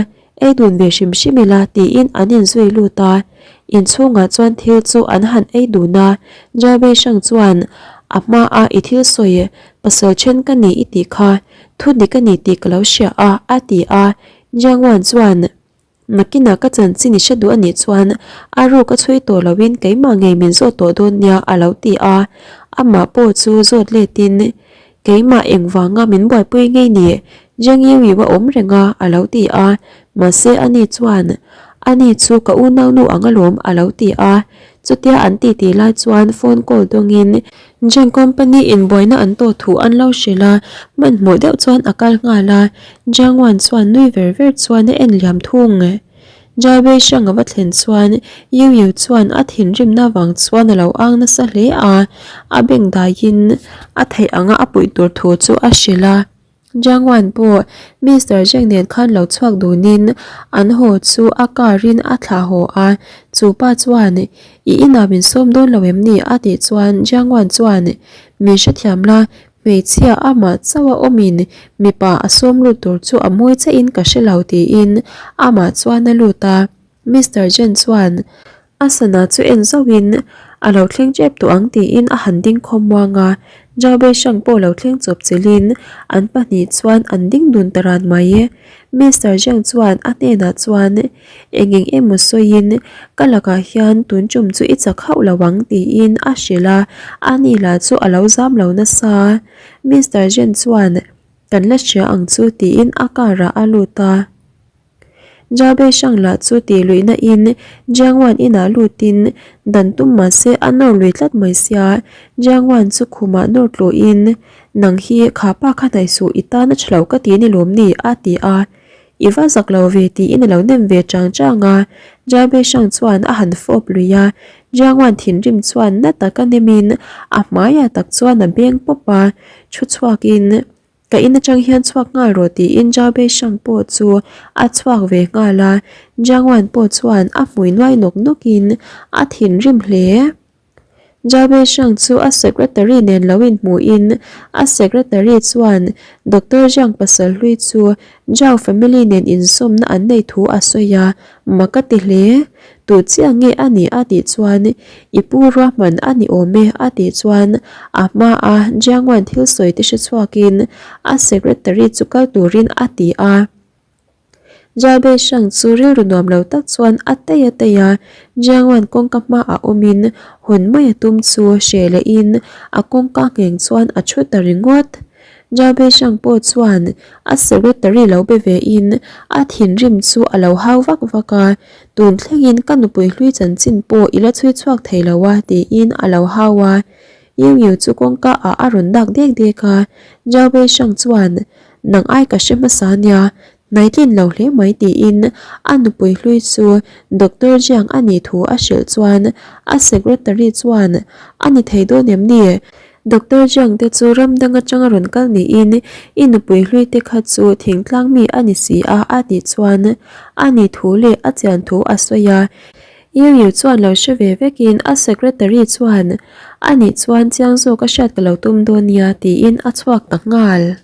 ei dun ve hrim hrim ila tiin an inzui lut a, inchhungah chuan thil chu an han ei dun a, Jabei hrang chuan a hmaa i thil sawi pasal then ka ni i tih kha thu dik a ni tih ka lo hria a a ti a, Jiangwan chuan Nakinah ka chanchin i hre duh a nih chuan a ruk a chhui tawh loin keimah ngei min zawt tawh dawn nia a lo ti a, amah pawh chu zawt letin keimah engvanga min buaipui ngei ni Zheng Yu Yu a awm reng a a lo ti a, mahse ani chuan ani chu ka unaunu ang alawm a lo ti a. Chutia an titi lai chuan phone call dawngin Jeng company in buaina an tawh thu an lo hrilh a, hmanhmawh deuh chuan a kal nghal a, Jiang Wan chuan nui ver ver chuan a en liam thung. Jai Wei Shang a va thlen chuan Yu Yu chuan a thinrimna vang chuan a lo ang nasa hle a, a beng daiin a theih anga a puih tur thu chu a hrilh a. Jiang Wan pawh Mister Zheng nen khan lo chhuak dunin an haw chu a car in a thlah haw a, chu pa chuan I inah min sawm dawn lo em ni? a tih chuan Jiang Wan chuan Min hrethiam la, hmeichhia amah chauh a awmin mipa a sawm lut tur chu a mawi chiah in ka hre lo tiin amah chuan a lut a. Mister Jen chuan a sana chu en zauhin a lo thleng tep tawh ang tiin a han ding khawm muang a, Zhao Beishang pawh lo thleng chawp chilhin an pahnih chuan an ding dun ta ran mai. Mister Zheng chuan a hnenah chuan eng eng emaw sawiin ka lakah hian tun tum chu i chak hauh lo ang tiin a hrilh a, ani lah chu a lo zam lo nasa. Mister Zheng chuan kan la hria ang chu tiin a car ah a lut a. Jabe hrang lah chu tih luihna in Jiangwan inah lutin dan tum mah se a nawr lui tlat mai sia, Jiangwan chu khumah nawr tluhin Nang hi kha pa kha hnaih suh i tan a tha lo ka ti ni lawm ni a ti a, I va zak lo ve tiin a lo nem ve chang chang a, Jabe hrang chuan a han fawp lui a, Jiangwan thinrim chuan na taka nemin a hmaiah tak chuan a beng pawp a, thu chhuakin. Ka in atang hian chhuak nghal rawh tiin Zhao Beishang pawh chu a chhuak ve nghal a, Jiang Wan pawh chuan a hmui nuai nawk nawkin a thinrim hle. Zhao Beishang chu a secretary nen lo inhmuhin a secretary chuan Doctor Jiang pasal hlui chu Zhao family nen inzawmna an nei thu a sawi a, mak a ti hle. Tu chiah nge a nih a tih chuan i pu ruahman a ni awm e a tih chuan a hma a Jiangwan thil sawi te hre chhuakin a secretary chu kal turin a ti a. Jabe Shang chu rilru nuam lo tak chuan a tei a tei a, Jiangwan kawngka hmaah awmin hawn mai a tum chu hreh lehin a kawngka ngheng chuan a thu ta ringawt. Jabe Shang pawh chuan a secretary lo be ve in a thinrim chu a lo hau vak vak a, Tun thlengin ka nupui hlui chanchin pawh i la chhui chhuak thei lo a tiin a lo hau a. Yu Yu chu kawngka ah a rawn dak dek dek a, Zhao Wei Shang chuan, Nang ai ka hre hmasa nia, hnaitlin lo hle mai tiin a nupui hlui chu Doctor Jiang a nih thu a hrilh chuan a secretary chuan, A ni thei dawn em ni? Doctor Jiang te chu ram dang atanga rawn kal niin i nupui hlui te kha chu thingtlang mi a ni si a a tih chuan a ni thu leh a chian thu a sawi a. Yu Yu chuan lo hre ve vekin a secretary chuan a nih chuan chiang zawk a hriat ka lo tum dawn nia tiin a chhuak ta nghal.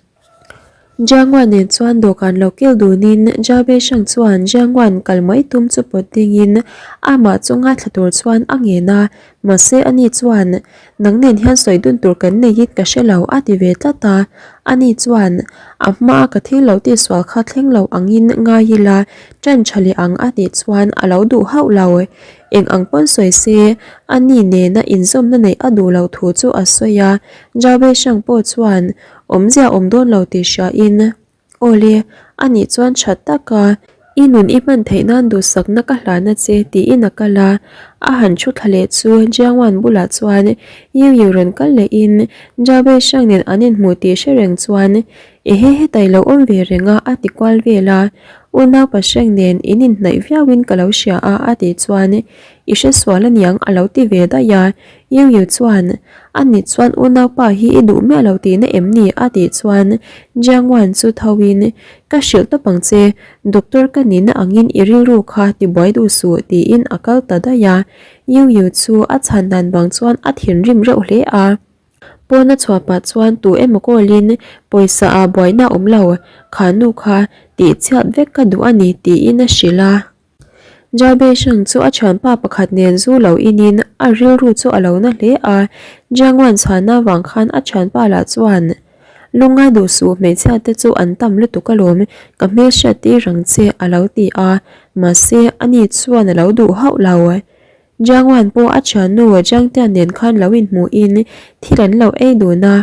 Jiangwan nen chuan dawhkan lo kil dunin Jia Beisheng chuan Jiangwan kal mai tum chu pawt dingin amah chu ngaithla tur chuan a ngen a, mahse ani chuan nang nen hian sawi dun tur kan neiin ka hre lo a ti ve tlat a, ani chuan a hmaa ka thil lo tihsual kha thleng lo angin ngai ila ṭan ṭha leh ang a tih chuan a lo duh hauh lo. Eng ang pawn sawi se ani nena inzawmna neih a duh loh thu chu a sawi a, Jia Beisheng pawh chuan Awmzia awm dawn lo tih hriain, Awle, anih chuan tha taka i nun i hman theih nan duhsakna ka hlana che tiin a kal a, a han thu thla leh chu Jiangwan bulah chuan Yu Yu rawn kal lehin Zhao Beishang nen an inhmuh tih hre reng chuan Ehe hetai lo awm ve reng a a ti kual vel a, Unau Pasheng nen in inhnaih viauin ka lo hria a a tih chuan I hresual aniang a lo ti ve daih a, Yu Yu chuan, A nih chuan unaupa hi i duh miah lo tihna em ni? a tih chuan Jiang Wan chu tho in, Ka hrilh tawp ang che, doctor ka nihna angin i rilru kha tibuai duh suh tiin a kal ta daih a. Yu Yu chu a chhan dan vang chuan a thinrim reuh hle a. Pawn a chhuah pah chuan tu emaw call in pawisa ah buaina a awm lo, kha nu kha tihchhiat vek ka duh a ni tiin a hrilh a. Jabe Shang chu a thianpa pakhat nen zu lo inin a rilru chu a lo na hle a, Jiangwan chhana vang khan a thianpa lah chuan, Lungngai duh suh hmeichhia te chu an tam lutuk alawm, ka hmelhriat tir ang che a lo ti a, mahse ani chuan a lo duh hauh lo. Jiangwan pawh a thiannu Jiangtian nen khan lo inhmuhin thil an lo ei dun a.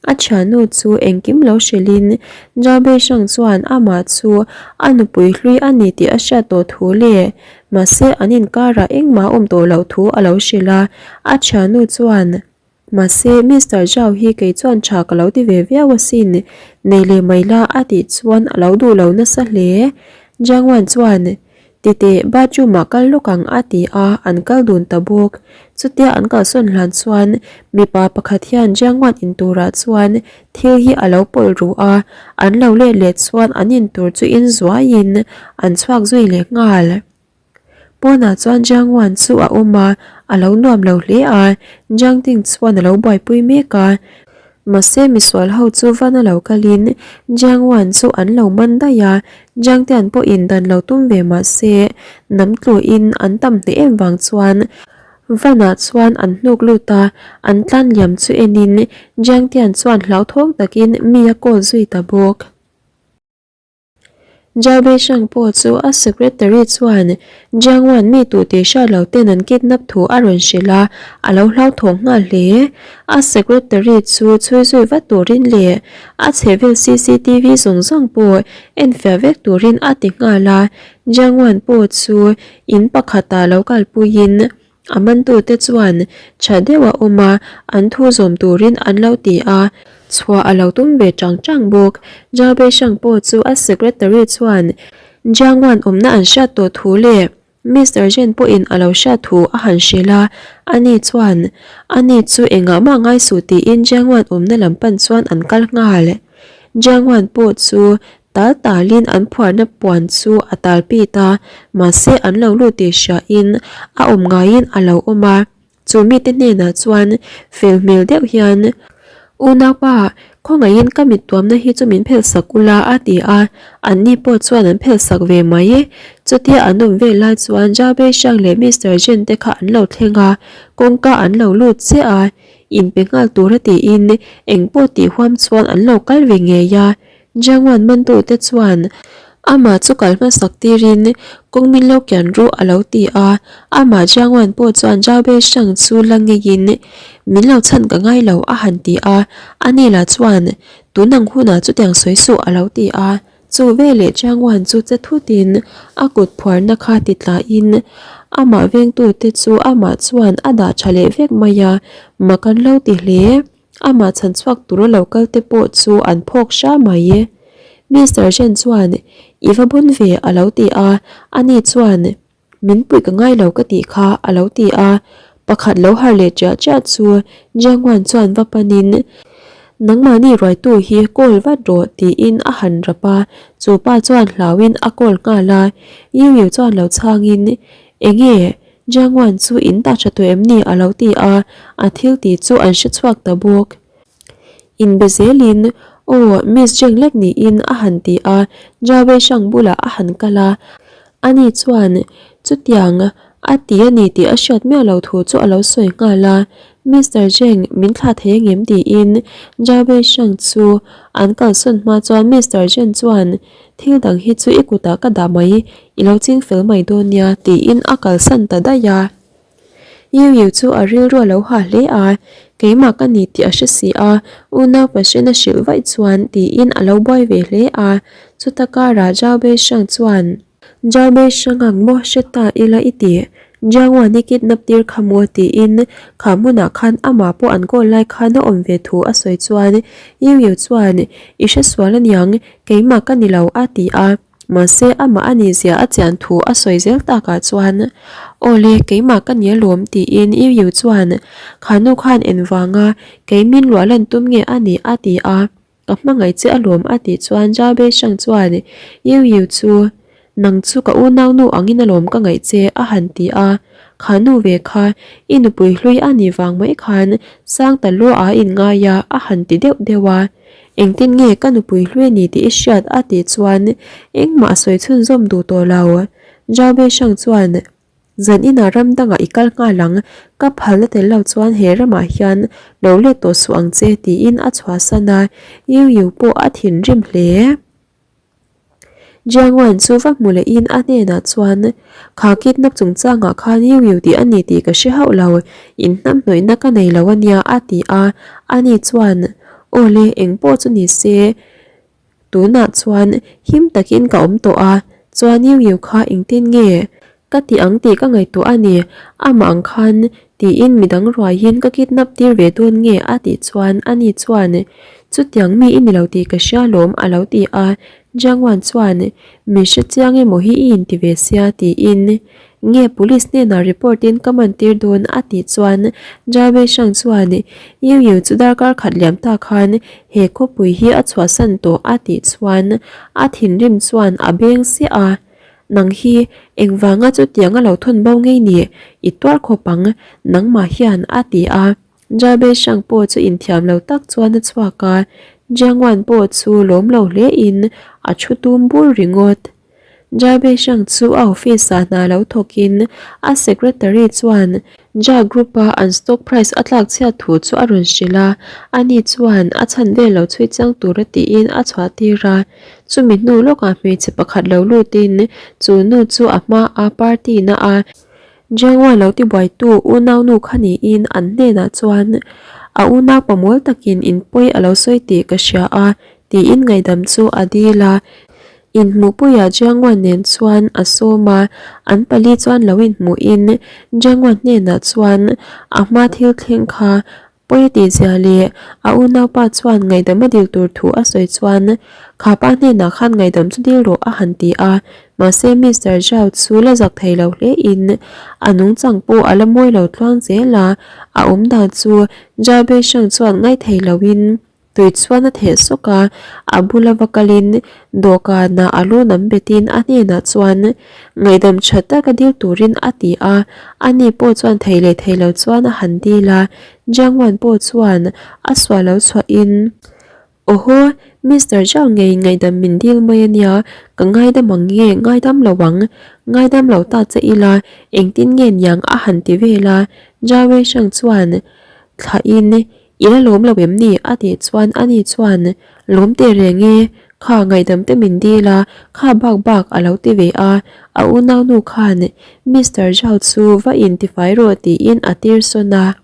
A thiannu chu engkim lo hrilhin Zhao Beisheng chuan amah chu a nupui hlui a ni tih a hriat tawh thu leh mahse an inkarah engmah a awm tawh loh thu a lo hrilh a. A thiannu chuan Mahse Mister Zhao hi kei chuan tha ka lo ti ve viau asin, nei leh mai la a tih chuan a lo duh lo nasa hle. Jiang Wan chuan Titeh, bathroom ah kal lawk ang a ti a, an kal dun ta bawk. Chutia an kalsawn hlan chuan mipa pakhat hian Jiangwan in turah chuan thil hi a lo pawlh ruh a, an lo let leh chuan an in tur chu in zuaiin an chhuak zui leh nghal. Pawnah chuan Jiangwan chu a awm a, a lo nuam lo hle a, Jiangting chuan a lo buaipui mek a. Mahse misual ho chu van a lo kalin Jiang Wan chu an lo man daih a, Jiang Tian pawhin dan lo tum ve mahse nam tluin an tam hneh em vang chuan vanah chuan an hnuk lut a, an tlan liam chu enin Jiang Tian chuan hlauthawng takin mi a call zui ta bawk. Zhao Beisheng pawh chu a secretary chuan Jiang Wan mi tu tih hriat lo ten an kidnap thu a rawn hrilh a, a lo hlauthawng nghal hle. A secretary chu chhui zui vat turin leh a chhehvel cctv zawng zawng pawh enfiah vek turin a ti nghal a, Jiang Wan pawh chu in pakhatah lo kalpuiin A mantute chuan tha deuh a awm a, an thu zawm turin an lo ti a, chhuah a lo tum ve chang chang bawk. Zhao Beisheng pawh chu a secretary chuan Jiang Wan awmna an hriat tawh thu leh Mister Zhen pawhin a lo hriat thu a han hrilh a, ani chuan ani chu engah mah ngai suh tiin Jiang Wan awmna lam pan chuan an kal nghal. Jiang Wan pawh chu Tal talin an phuarna puan chu a tal pit a, mahse an lo lut tih hriain a awm ngaiin a lo awm a. Chu mite hnenah chuan fel hmel deuh hian, Unaupa, khawngaihin ka mit tuamna hi chu min phelh sak ula a ti a, anni pawh chuan an phelh sak ve mai. Chutia an awm vel lai chuan Zhao Beishang leh Mister Zhen te kha an lo thleng a, kawngka an lo lut chiah a, inpe nghal tura tiin engpawh tih huam chuan an lo kal ve ngei a. Jiangwan mantute chuan amah chu kal hmasak tirin kawng min lo kian ru a lo ti a, amah Jiangwan pawh chuan Zhao Beishang chu la ngeiin min lo chhan ka ngai lo a han ti a, ani lah chuan tun ang hunah chutiang sawi suh a lo ti a, chu veleh Jiangwan chu che thutin a kut phuarna kha ti tlahin amah vengtute chu amah chuan a dah tha leh vek mai a, mak an lo ti hle. Amah chhan chhuak tura lo kal te pawh chu an phawk hra mai. Mister Chen chuan, I va bun ve a lo ti a, ani chuan, Min puih ka ngai lo ka tih kha a lo ti a. Pakhat lo har leh chiah chiah chu Jiang Wan chuan va panin, Nangmahni ruaitu hi call vat rawh tiin a han rap a, chu pa chuan hlauin a call nghal a. Yu Yu chuan lo chhangin, Enge? Jiangwan chu in ta tha tawh em ni a lo ti a, a thil tih chu an hre chhuak ta bawk. Inbe zelin, Aw, Miss Jeng lek niin a han ti a, Zhao Weishang bulah a han kal a. Ani chuan chutiang a ti a ni tih a hriat miah lo thu chu a lo sawi nghal a, Mister Jeng min thlah thei angem tiin Zhao Weishang chu an kalsawn hma chuan Mister Jeng chuan Thil dang hi chu i kutah ka dah mai, i lo ching fel mai dawn nia, tiin a kalsan ta daih a. Yu Yu chu a rilru a lo ha hle a, keimah ka ni tih a hre si a, unau Pashen a hrilh vaih chuan tiin a lo buai ve hle a. Chuta karah Zhao Beishang chuan. Zhao Beishang ang maw hre ta ila i ti, Jiang Wan i kidnap tir kha maw tiin kha hmunah khan amah pawh an kawl lai khan a awm ve thu a sawi chuan Yu Yu chuan i hre sual aniang Keimah ka ni lo a ti a, mahse amah a nih zia a chian thu a sawi zel takah chuan Aw le, keimah ka ni alawm tiin Yu Yu chuan Kha nu khan engvanga kei min luah lan tum nge a nih a ti a, ka hmangaih che alawm a tih chuan Zhao Beisheng chuan Yu Yu chu Nang chu ka unau nu angin alawm ka ngaih che a han ti a, kha nu ve kha i nupui hlui a nih vang mai khan sang ta lua a inngai a a han ti deuh deuh a. Engtin nge ka nupui hlui a ni tih i hriat a tih chuan engmah a sawi chhunzawm duh tawh lo. Zhao Beishang chuan Zan inah ram dangah i kal nghal ang, ka phalna tel lo chuan he ramah hian lo let tawh suh ang che tiin a chhuahsan a, Yu Yu pawh a thinrim hle. Jiang Wan chu va hmu lehin a hnenah chuan, Kha kidnap chungchangah khan Yu Yu tih a ni tih ka hre hauh lo, inhnamhnawihna ka nei lo a nia a ti a, ani chuan, Aw le, eng pawh chu ni se, tunah chuan him takin ka awm tawh a, chuan Yu Yu kha engtin nge ka ti ang tih ka ngaihtuah a ni, amah ang khan tiin midang ruaiin ka kidnap tir ve dawn nge a tih chuan ani chuan chutiang mi i ni lo tih ka hria lawm a lo ti a, Jiang Wan chuan min hre chiang emaw hi i inti ve sia tiin Nge police hnenah report in ka man tir dawn a tih chuan Jai Weishang chuan Yu Yu chu darkar khat liam ta khan he khawpui hi a chhuahsan tawh a tih chuan a thinrim chuan a beng siah a, Nang hi engvanga chutiang a lo thawn bo ngei ni i tuar khawp ang nangmah hian a ti a. Jai Weishang pawh chu inthiam lo tak chuan a chhuak a, Jiang Wan pawh chu lawm lo hle in a thu tum bur ringawt. Jai Beisang chu a office-ah hna lo thawkin a secretary chuan Jia Group-a an stock price a tlak chhiat thu chu a rawn hrilh a, ani chuan a chhan vel lo chhui chiang tura tiin a chhuah tir a. Chumi hnu lawkah hmeichhe pakhat lo lutin chu nu chu a hmaa party na a Jiangwa lo tibuaitu unaunu kha niin an hnenah chuan a unau pamawl takin inpawi a lo sawi tih ka hria a tiin ngaihdam chu a dil a. Inhmuhpuiah Jiangwan nen chuan a sawm a, an pali chuan lo inhmuhin Jiangwan hnenah chuan a hma thil thleng kha pawi a tih zia leh a unaupa chuan ngaihdam a dil tur thu a sawi chuan kha pa hnenah khan ngaihdam chu dil rawh a han ti a, mahse Mister Zhao chu la zak thei lo hlein a nungchang pawh a la mawi lo tluang zel a, a awmdan chu Zhao Beisheng chuan ngaithei loin Tui chuan a theh sawk a, a bula va kalin dawhkanah a lu nam betin a hnenah chuan ngaihdam tha taka dil turin a ti a, ani pawh chuan thei leh thei lo chuan a han dil a, Jiang Wan pawh chuan a suah lo chhuahin Awhaw, Mister Zhao ngei ngaihdam min dil mai a nia, ka ngaidam ang nge ngaidam lo ang, ngaidam lo ta che ila engtin nge niang a han ti vel a, Zhao Weisheng chuan thlahin I la lawm lo em ni? a tih chuan ani chuan, Lawm teh reng e, kha ngaihdam te min dil a, kha bak bak a lo ti ve a, a unaunu khan Mister Zhao chu va intifai rawh tiin a tir sawn a.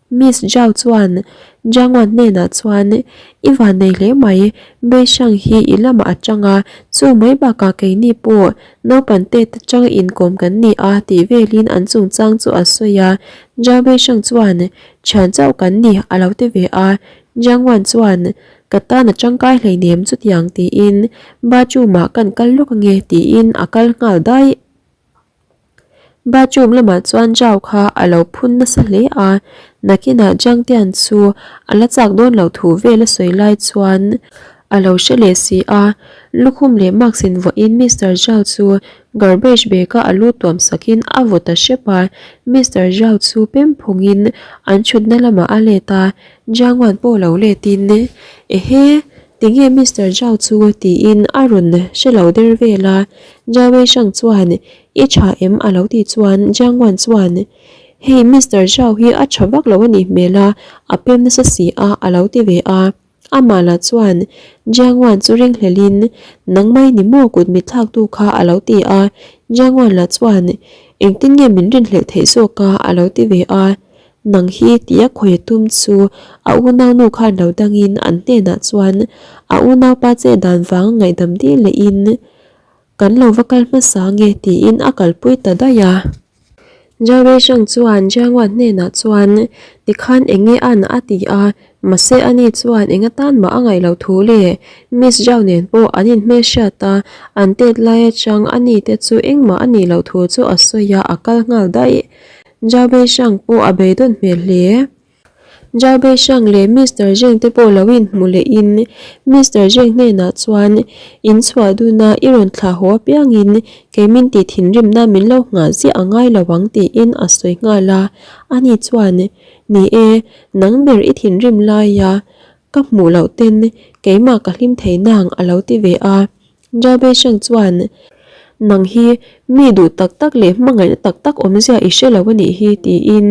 Miss Zhao chuan Zhang Wan hnenah chuan, I vannei hle mai, Beisang hi i lamah a tang a, chu mai bakah keini pawh naupan tet atanga inkawm kan ni a tih velin an chungchang chu a sawi a. Zhao Beisang chuan, Thian chauh kan ni a lo ti ve a, Jiang Wan chuan ka tan a tangkai hleinem chutiang tiin bathroom ah kan kal lawk ange tiin a kal nghal daih. Bathroom lamah chuan Zhao kha a lo phun nasa hle a, nakinah Jiang Tian chu a la chak dawn loh thu vel a sawi lai chuan a lo hre leh si a, lukhum leh mask in vuahin Mister Zhao chu Garbage bag a a lu tuam sakin a vaw ta hrep a, Mister Zhao chu pem phungin an thutna lamah a let a, Jiang Wan pawh lo letin, Ehe, tinge Mister Zhao chu tiin a rawn hre lo der vel a, Zhao Weishang chuan I tha em a lo tih chuan Jiang Wan chuan, Hei Mister Zhao hi a tha vak lo a nih hmel a, a pem nasa si a a lo ti ve a. Amah lah chuan Jiang Wan chu ringhlelin, Nang mai ni maw kut mit thlaktu kha a lo ti a. Jiang Wan lah chuan, Engtin nge min rinhlelh theih zawk a? a lo ti ve a. Nang hi tia khawi a tum chu a unaunu khan lo dangin an hnenah chuan a unaupa che dan vang ngaihdam dil lehin, Kan lo va kal hmasa nge tiin a kalpui ta daih a. Zhao Weisheng chuan Jiang Wan hnenah chuan tikhan eng nge an a ti a, mahse ani chuan eng atan mah a ngaih loh thu le Miss Zhao nen pawh an inhmelhriat a, an tet lai atang ani te chu engmah a nih loh thu chu a sawi a, a kal nghal daih. Zhao Weisheng pawh a beidawn hmel hle. Zhao Beisang leh Mister Zheng te pawh lo inhmu lehin Mister Zheng hnenah chuan in chhuah duna i rawn thlah haw apiangin kei min tih thinrimna min lo nghah ziah a ngai lo ang tiin a sawi nghal a. Ani chuan, Ni e, nang ber i thinrim laia ka hmuh loh ten keimah ka hlim thei nang a lo ti ve a. Jabeshang chuan, Nang hi mi duh tak tak leh hmangaihna tak tak awmzia i hre lo a nih hi tiin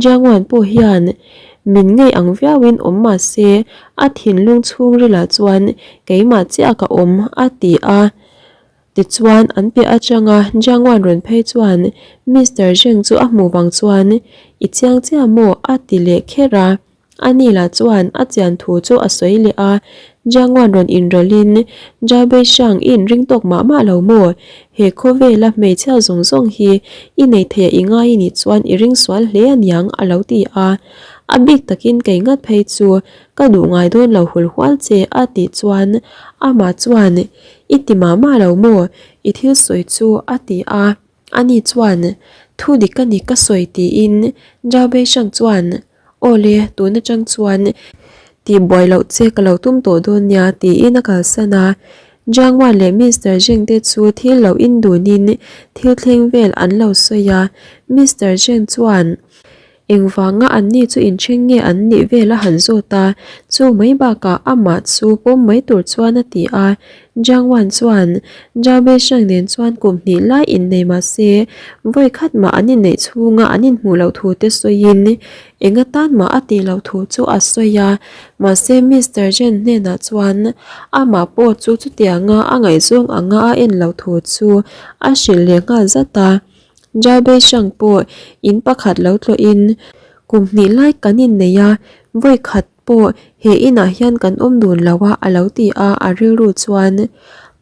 Jiangwan pawh hian min ngei ang viauin awm mah se a thinlung chhungrilah chuan keimah chiah ka awm a ti a. Tichuan an piah atanga Jiangwan rawn phei chuan Mister Zheng chu a hmuh vang chuan I chiang chiah maw? a ti leh kher a. Ani lah chuan a chian thu chu a sawi leh a, Jiangwan rawn inrawlhin, Zhao Beixiang i inring tawk mah mah lo maw? He khawvela hmeichhia zawng zawng hi i nei thei a i ngai i nih chuan i ring sual hle aniang a lo ti a. A bik takin kei ngat phei chu ka duh ngai dawn lo hul hual che a tih chuan amah chuan I ti mah mah lo maw? I thil sawi chu a ti a. Ani chuan Thu dik a ni ka sawi tiin Zhao Beixiang chuan Aw le, tun atang chuan tih buai loh che ka lo tum tawh dawn nia tiin a kalsan a. Jiang Wan leh Mister Zheng te chu thil lo indunin thil thleng vel an lo sawi a. Mister Zheng chuan engvanga anni chu inchheng nge an nih vel a han zawt a, chu mai bakah amah chu pawm mai tur chuan a ti a. Jiang Wan chuan Zhao Beisheng nen chuan kum hnih lai innei mah se, vawi khat mah an inneih chhunga an inhmuh loh thu te sawiin eng atan mah a tih loh thu chu a sawi a. Mahse Mister Zhen hnenah chuan amah pawh chu chutianga a ngaihzawng anga a en loh thu chu a hrilh leh nghal zat a. Zhao Beisheng pawh in pakhat lo tlawhin kum hnih lai kan innei a, vawi khat Pawh he inah hian kan awm dun lo a a lo ti a, a rilru chuan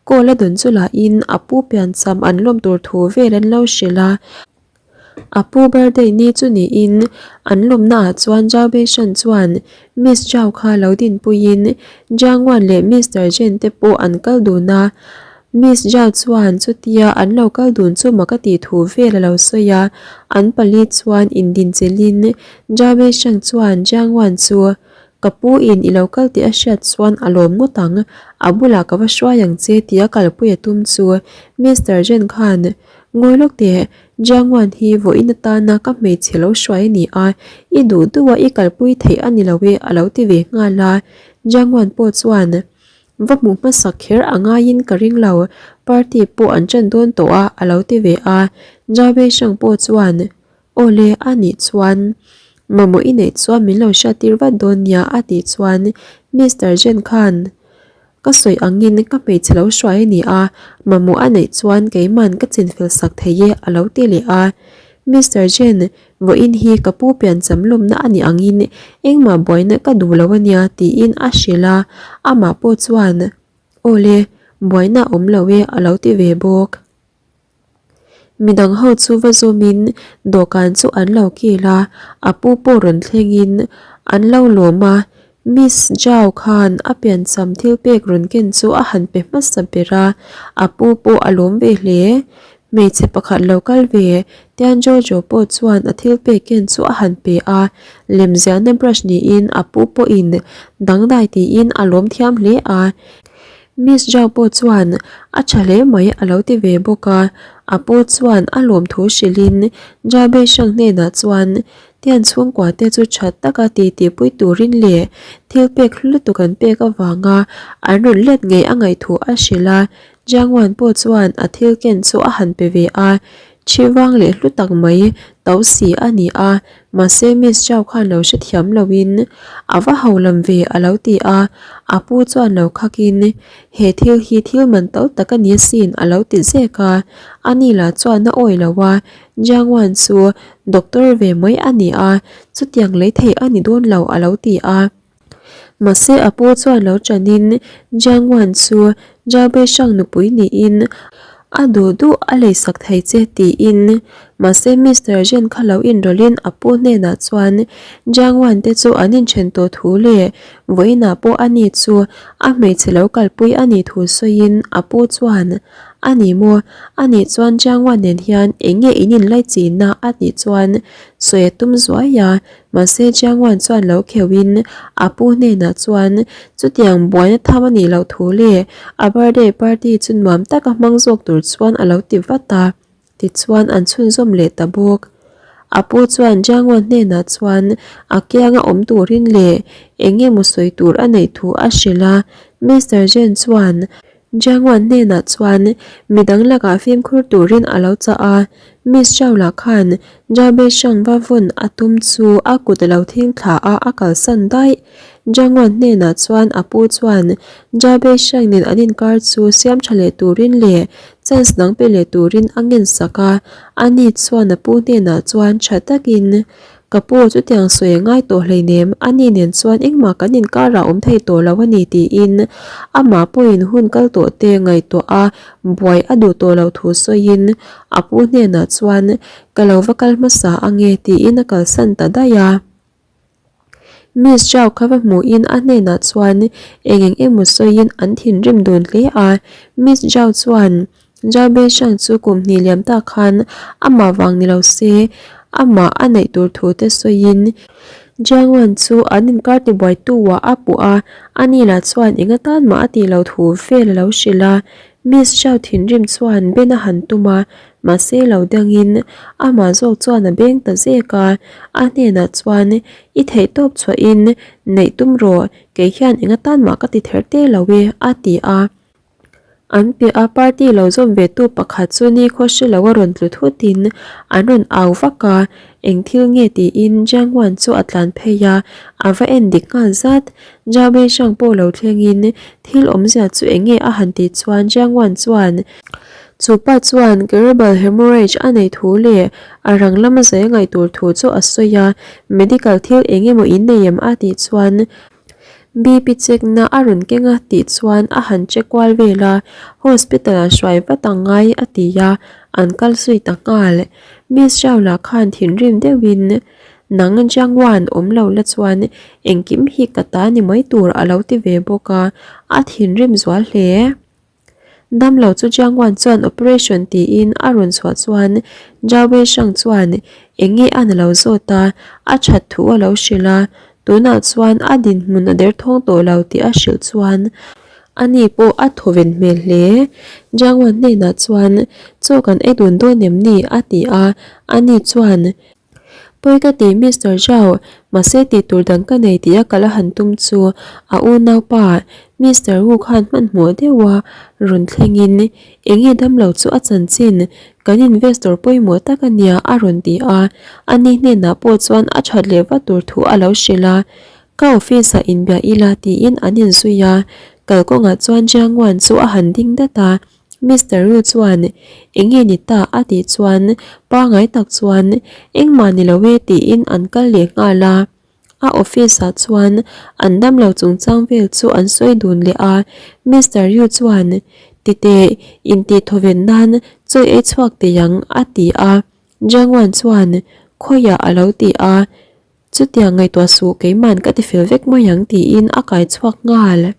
call a dawn chu lahin a pu piancham an lawm tur thu vel an lo hrilh a. A pu birthday ni chu niin an lawmna ah chuan Zhao Beishan chuan Miss Zhao kha lo dinpuiin Jiang Wan leh Mister Zhen te pawh an kal dun a. Miss Zhao chuan chutia an lo kal dun chu mak a tih thu vel a lo sawi a, an pali chuan indinchilhin Zhao Weisheng chuan Jiang Wan chu Ka pu in i lo kal tih a hriat chuan a lawm ngawt ang, a bulah ka va hruai ang che tia kalpui a tum chu Mister Zhen khan Ngawi lawk teh, Jiang Wan hi vawiin atana ka hmeichhe lo hruai a ni a, i duh duh a i kalpui theih a ni lo e a lo ti ve nghal a. Jiang Wan pawh chuan Va hmuh hmasak kher a ngaiin ka ring lo, party pawh an ṭan dawn tawh a, a lo ti ve a. Zhao Beixiang pawh chuan, Aw le, a nih chuan mamawh i neih chuan min lo hriattir vat dawn nia, a tih chuan Mister Zhen khan ka sawi angin ka hmeichhe lo hruai a ni a, mamawh a neih chuan keiman ka chinfel sak thei e, a lo ti leh a. Mister Zhen, Vawiin hi ka pu piancham lawmna a nih angin engmah buaina ka duh lo a nia tiin a hrilh a, amah pawh chuan Aw le, buaina a awm lo e a lo ti ve bawk. Midang ho chu va zawmin dawhkan chu an lo kil a, a pu pawh rawn thlengin an lo lawm a, Miss Zhao khan a piancham thil pek rawn ken chu a han pe hmasa ber a, a pu pawh a lawm ve hle. Hmeichhe pakhat lo kal ve, Tian Jojo pawh chuan a thil pek ken chu a han pe a, lemziahna brush niin a pu pawhin dangdai tiin a lawm thiam hle a. Miss Zhao pawh chuan a tha hle mai a lo ti ve bawk a, a pu chuan a lawm thu hrilhin Zhao Beisheng hnenah chuan Tian chhungkua te chu tha taka titi pui turin leh thil pek hlu lutuk an pek avanga an rawn let ngei a ngaih thu a hrilh a, Jiang Wan pawh chuan a thil ken chu a han pe ve a, thi vang leh hlu tak mai to si a ni a, mahse Miss Zhao khan lo hrethiam loin a va ho lam ve a lo ti a, a pu chuan lo khakin he thil hi thil man to tak a ni asin a lo ti zek a, ani lah chuan a awi lo a, Jiang Wan chu doctor ve mai a ni a, chutiang lei theih a ni dawn lo a lo ti a. Mahse a pu chuan lo chanin Jiang Wan chu Zhao Beishang nupui niin a duh duh a leisak thei che tiin. Mahse Mister Zhen kha lo inrawlhin a pu hnenah chuan Jiang Wan te chu an inthen tawh thu leh vawiinah pawh a ni chu a hmeichhe lo kalpui a nih thu sawiin a pu chuan A ni maw? A nih chuan Jiangwan nen hian eng nge in inlai chinna a tih chuan sawi a tum zuai a, mahse Jiangwan chuan lo kheuhin a pu hnenah chuan chutiang buaina tham a nih loh thu leh a birthday party chu nuam taka hmang zawk tur chuan a lo ti vat a, tichuan an chhunzawm leh ta bawk. A pu chuan Jiangwan hnenah chuan a kianga awm turin leh eng emaw sawi tur a neih thu a hrilh a, Mister Zhen chuan Jiangwan hnenah chuan midang lakah fimkhur turin a lo chah a, Miss Zhao lah khan Zhao Beishang va vawn a tum chu a kut a lo thing thla a, a kalsan daih. Jiangwan hnenah chuan a pu chuan Zhao Beishang nen an inkar chu siam tha leh turin leh chance dang pe leh turin a ngen sak a, ani chuan a pu hnenah chuan tha takin. Ka pu, chutiang sawi a ngai tawh hleinem, ani nen chuan engmah kan inkarah awm thei tawh lo a ni tiin amah pawhin hun kal tawh te ngaihtuah a buai a duh tawh loh thu sawiin a pu hnenah chuan ka lo va kal hmasa ange tiin a kalsan ta daih a. Miss Zhao kha va hmuhin a hnenah chuan eng eng emaw sawiin an thinrim dun hle a, Miss Zhao chuan Zhao Beishang chu kum hnih liam tak khan amah vang ni lo se amah a neih tur thu te sawiin Jiang Wan chu an inkar tibuaitu ah a puh a, ani lah chuan eng atan mah a tih loh thu vel a lo hrilh a, Miss Zhao thinrim chuan ben a han tum a, Mahse lo dangin amah zawk chuan a beng ta zek a, a hnenah chuan i theihtawp chhuahin neih tum rawh, kei hian eng atan mah ka ti ther te lo e a ti a. An piah a party lo zawm ve tu pakhat chu nikhaw hre lo a rawn tlu thutin an rawn au vak a, eng thil nge tiin Jiang Wan chu a tlan phei a, a va en dik nghal zat. Zhao Beishang pawh lo thlengin thil awmzia chu eng nge a han tih chuan Jiang Wan chuan Chu pa chuan cerebral hemorrhage a neih thu leh a rang lama zai a ngaih tur thu chu a sawi a, medical thil eng emaw in nei em a tih chuan BP check na a rawn keng a tih chuan a han check kual vel a, hospital ah hruai vat ang ngai a ti a, an kal zui ta nghal. Miss Zhao lah khan thinrim deuhin nang Jiang Wan awm lo la chuan engkim hi ka ta ni mai tur a lo ti ve bawk a, a thinrim zual hle. Damlo chu Jiang Wan chuan operation tiin a rawn chhuah chuan Zhao Weishang chuan eng nge a na lo zawt a, a that thu a lo hrilh a, tunah chuan a dinhmun a derthawng tawh lo tih a hrilh chuan ani pawh a thawven hmel hle. Jiang Wan hnenah chuan chaw kan ei dun dawn em ni? a ti a, ani chuan Pawi ka ti Mister Zhao, mahse tih tur dang ka nei tih a kal a han tum chu a unaupa Mister Wu khan hmanhmawh deuha rawn thlengin eng nge damlo chu a chanchin kan investor pawimawh tak a nia a rawn ti a, ani hnenah pawh chuan a that leh vat tur thu a lo hrilh a, ka office ah inbia ila tiin an inzui a, kalkawngah chuan Jiang Wan chu a han ding dat a. Mister Ru chuan, Eng nge ni ta? a tih chuan pangai tak chuan, Engmah ni lo e tiin an kal leh nghal a. A office ah chuan an damlo chungchang vel chu an sawi dun leh a. Mister Ru chuan, Titeh, intih thawven nan chawi ei chhuak teh ang a ti a. Jiang Wan chuan, Khawiah a lo ti a. Chutiang ngaihtuah suh keiman ka tifel vek mai ang tiin a kai chhuak nghal.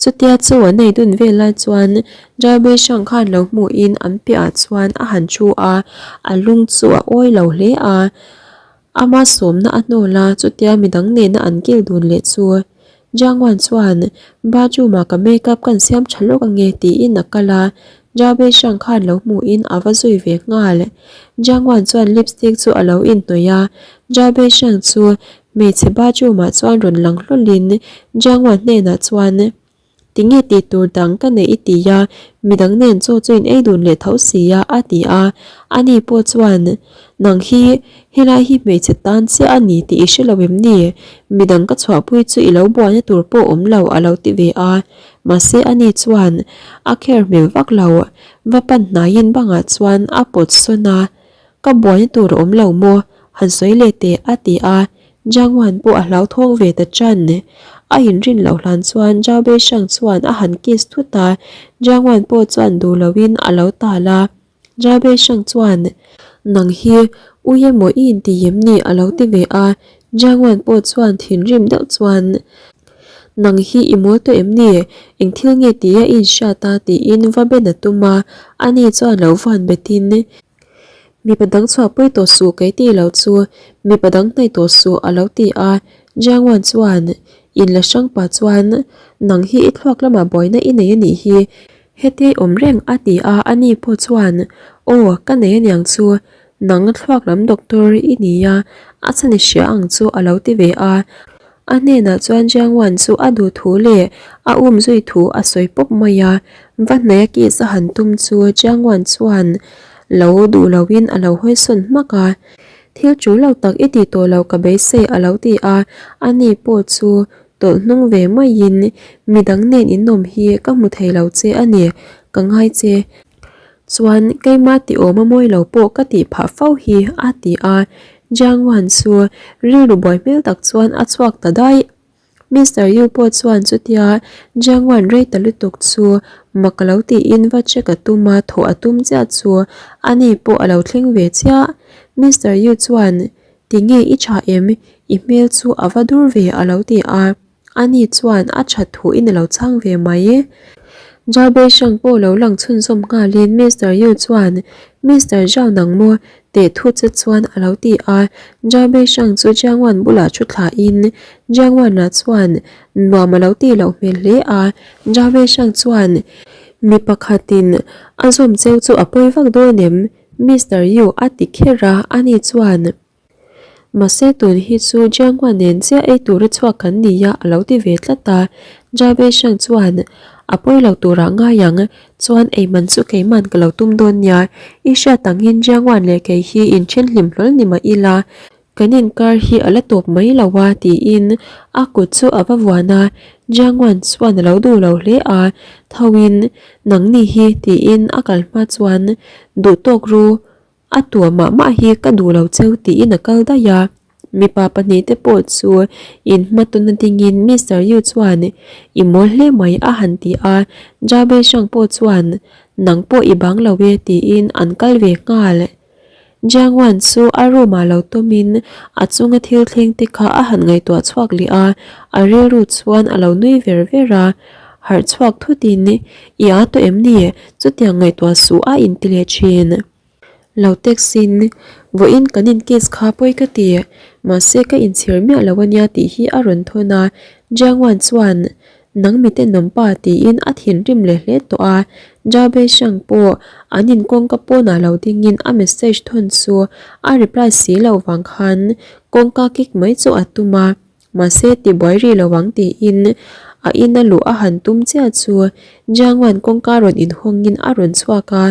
Chutia chu an ei dun vel lai chuan Jaibe Shang khan lo hmuhin an piahah chuan a han thu a, a lung chu a awi lo hle a. Ama sawmna a hnawl a, chutia midang nena an kil dun leh chu Jiangwan chuan bathroom ah ka makeup kan siam tha lawk ange tiin a kal a, Jaibe Shang khan lo hmuhin a va zui ve nghal. Jiangwan chuan lipstick chu a lo inhnawih a, Jaibe Shang chu Hmeichhe bathroom ah chuan rawn lang hlawlin Jiangwan hnenah chuan, Tinge tih tur dang ka neih i ti a, midang nen chaw chu in ei dun leh tho si a, a ti a. Ani pawh chuan, Nang hi helai hi hmeichhe tan chiah a ni tih i hre lo em ni? Midang ka chhuahpui chu i lo buaina tur pawh awm lo, a lo ti ve a. Mahse ani chuan a care hmel vak lo, va pan hnaiin bangah chuan a pawt sawn a. Ka buaina tur a awm lo maw? Han sawi leh teh a ti a, Jiang Wan pawh a hlauthawng ve ta ṭan. A inrin loh hlan chuan Zhao Beishang chuan a han kiss thut a, Jiang Wan pawh chuan duh loin a lo tal a. Zhao Beishang chuan, Nang hi ui emaw i inti em ni? a lo ti ve a, Jiang Wan pawh chuan thinrim deuh chuan, Nang hi i mawl tawh em ni? Eng thil nge tia i inhriat a? tiin va ben a tum a, ani chuan lo vuan betin, Mipa dang chhuahpui tawh suh kei tih loh chu mipa dang hnaih tawh suh a lo ti a, Jiang Wan chuan in la hrang pah chuan nang hi i thluak lamah buaina i nei a nih hi, hetia i awm reng a ti a, ani pawh chuan aw ka nei aniang chu nang thluak lam doctor i ni a, a chhan i hria ang chu a lo ti ve a. A hnenah chuan Jiang Wan chu a duh thu leh a um zui thu a sawi pawp mai a, va hnaih a kiss a han tum chu Jiang Wan chuan lo duh loin a lo hawi sawn hmak a, Thil tul lo tak i ti tawh lo ka beisei a lo ti a, ani pawh chu tawlh hnung ve maiin midang nen inawm hi ka hmu thei lo che a ni, ka ngai che. Chuan keimah ti awm a mawi lo pawh ka tih phah fo hi a ti a. Jiang Wan chu rilru buai hmel tak chuan a chhuak ta daih. Mister Yu pawh chuan chutia Jiang Wan rei ta lutuk chu mak a lo tiin va check a tum a, thawh a tum chiah chu ani pawh a lo thleng ve chiah. Mister Yu chuan, Tinge i tha em? I hmel chu a va dur ve a lo ti a. Ani chuan a that thu in a lo chhang ve mai. Zhao Beisheng pawh lo lang chhunzawm nghalin Mister Yu chuan, Mister Zhao nang maw? teh thu che chuan a lo ti a. Zhao Beisheng chu Jiang Wan bulah thu thlain Jiang Wan lah chuan nuam a lo tih loh hmel hle a. Zhao Beisheng chuan, Mi pakhatin a zawm cheu chu a pawi vak dawn em? Mister Yu a ti kher a, ani chuan, Mahse tun hi chu Jianghua nen chiah ei tura chhuak kan ni a a lo ti ve tlat a. Jai Beisheng chuan, A pawi lo turah ngai ang, chuan ei man chu keiman ka lo tum dawn nia. I hriat angin Jianghua leh kei hi inthen hlim hlawl ni mah ila, kan inkar hi a la tawp mai lo a tiin a kut chu a va vuan a. Jianghua chuan a lo duh lo hle a, Thoin, nangni hi tiin a kal hma chuan, Duh tawk ru, A tua mah mah hi ka duh lo cheu tiin a kal daih a, mipa pahnihte pawh chu in hmatawna dingin Mister Yu chuan I mawl hle mai a han ti a, Zhao Beishang pawh chuan Nang pawh i bang lo e tiin an kal ve nghal. Jiang Wan chu a room ah lo tawmin a chunga thil thleng te kha a han ngaihtuah chhuak leh a, a rilru chuan a lo nui ver ver a, harh chhuak thutin I a tawh em ni? Chutiang ngaihtuah suh a inti leh thin. Lo text-in, Vawiin kan in kiss kha pawi ka ti, mahse ka inchhir miah lo ania tih hi a rawn thawn a, Jiang Wan chuan, Nang mi tenawm pa tiin a thinrim leh hle tawh a, Zhao Beisheng pawh an in kawngka pawnah lo dingin a message thawn chu a reply si loh vang khan kawngka kick mai chu a tum a. Mahse tibuai rih lo ang tiin a ina luh a han tum chiah chu Jiangwan kawngka rawn inhawngin a rawn chhuak a,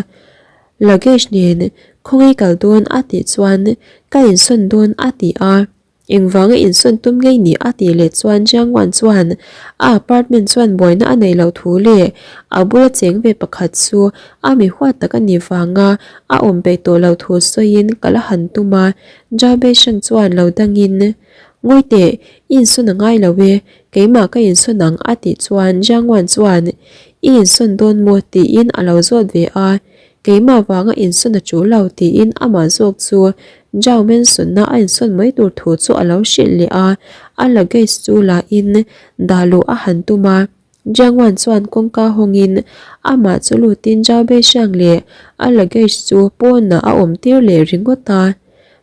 luggage nen khawngaih kal dawn a tih chuan ka insawn dawn a ti a, engvanga insawn tum ngei ni a tih leh chuan Jiangwan chuan a apartment chuan buaina a neih loh thu leh a bula cheng ve pakhat chu a mi huat tak a nih vanga a awm peih tawh loh thu sawiin ka la han tum a, Zhao Beisheng chuan lo dangin. Ngawi teh, i insawn a ngai lo e, keimah ka insawn ang a tih chuan Jiang Wan chuan I insawn dawn maw? tiin a lo zawt ve a, keimah vanga insawn a tul lo tiin amah zawk chu Zhao Mansion-a a insawn mai tur thu chu a lo hrilh leh a, a luggage chu la in dah luh a han tum a. Jiang Wan chuan kawngka hawngin amah chu lutin Zhao Beishiang leh a luggage chu pawnah a awm tir leh ringawt a.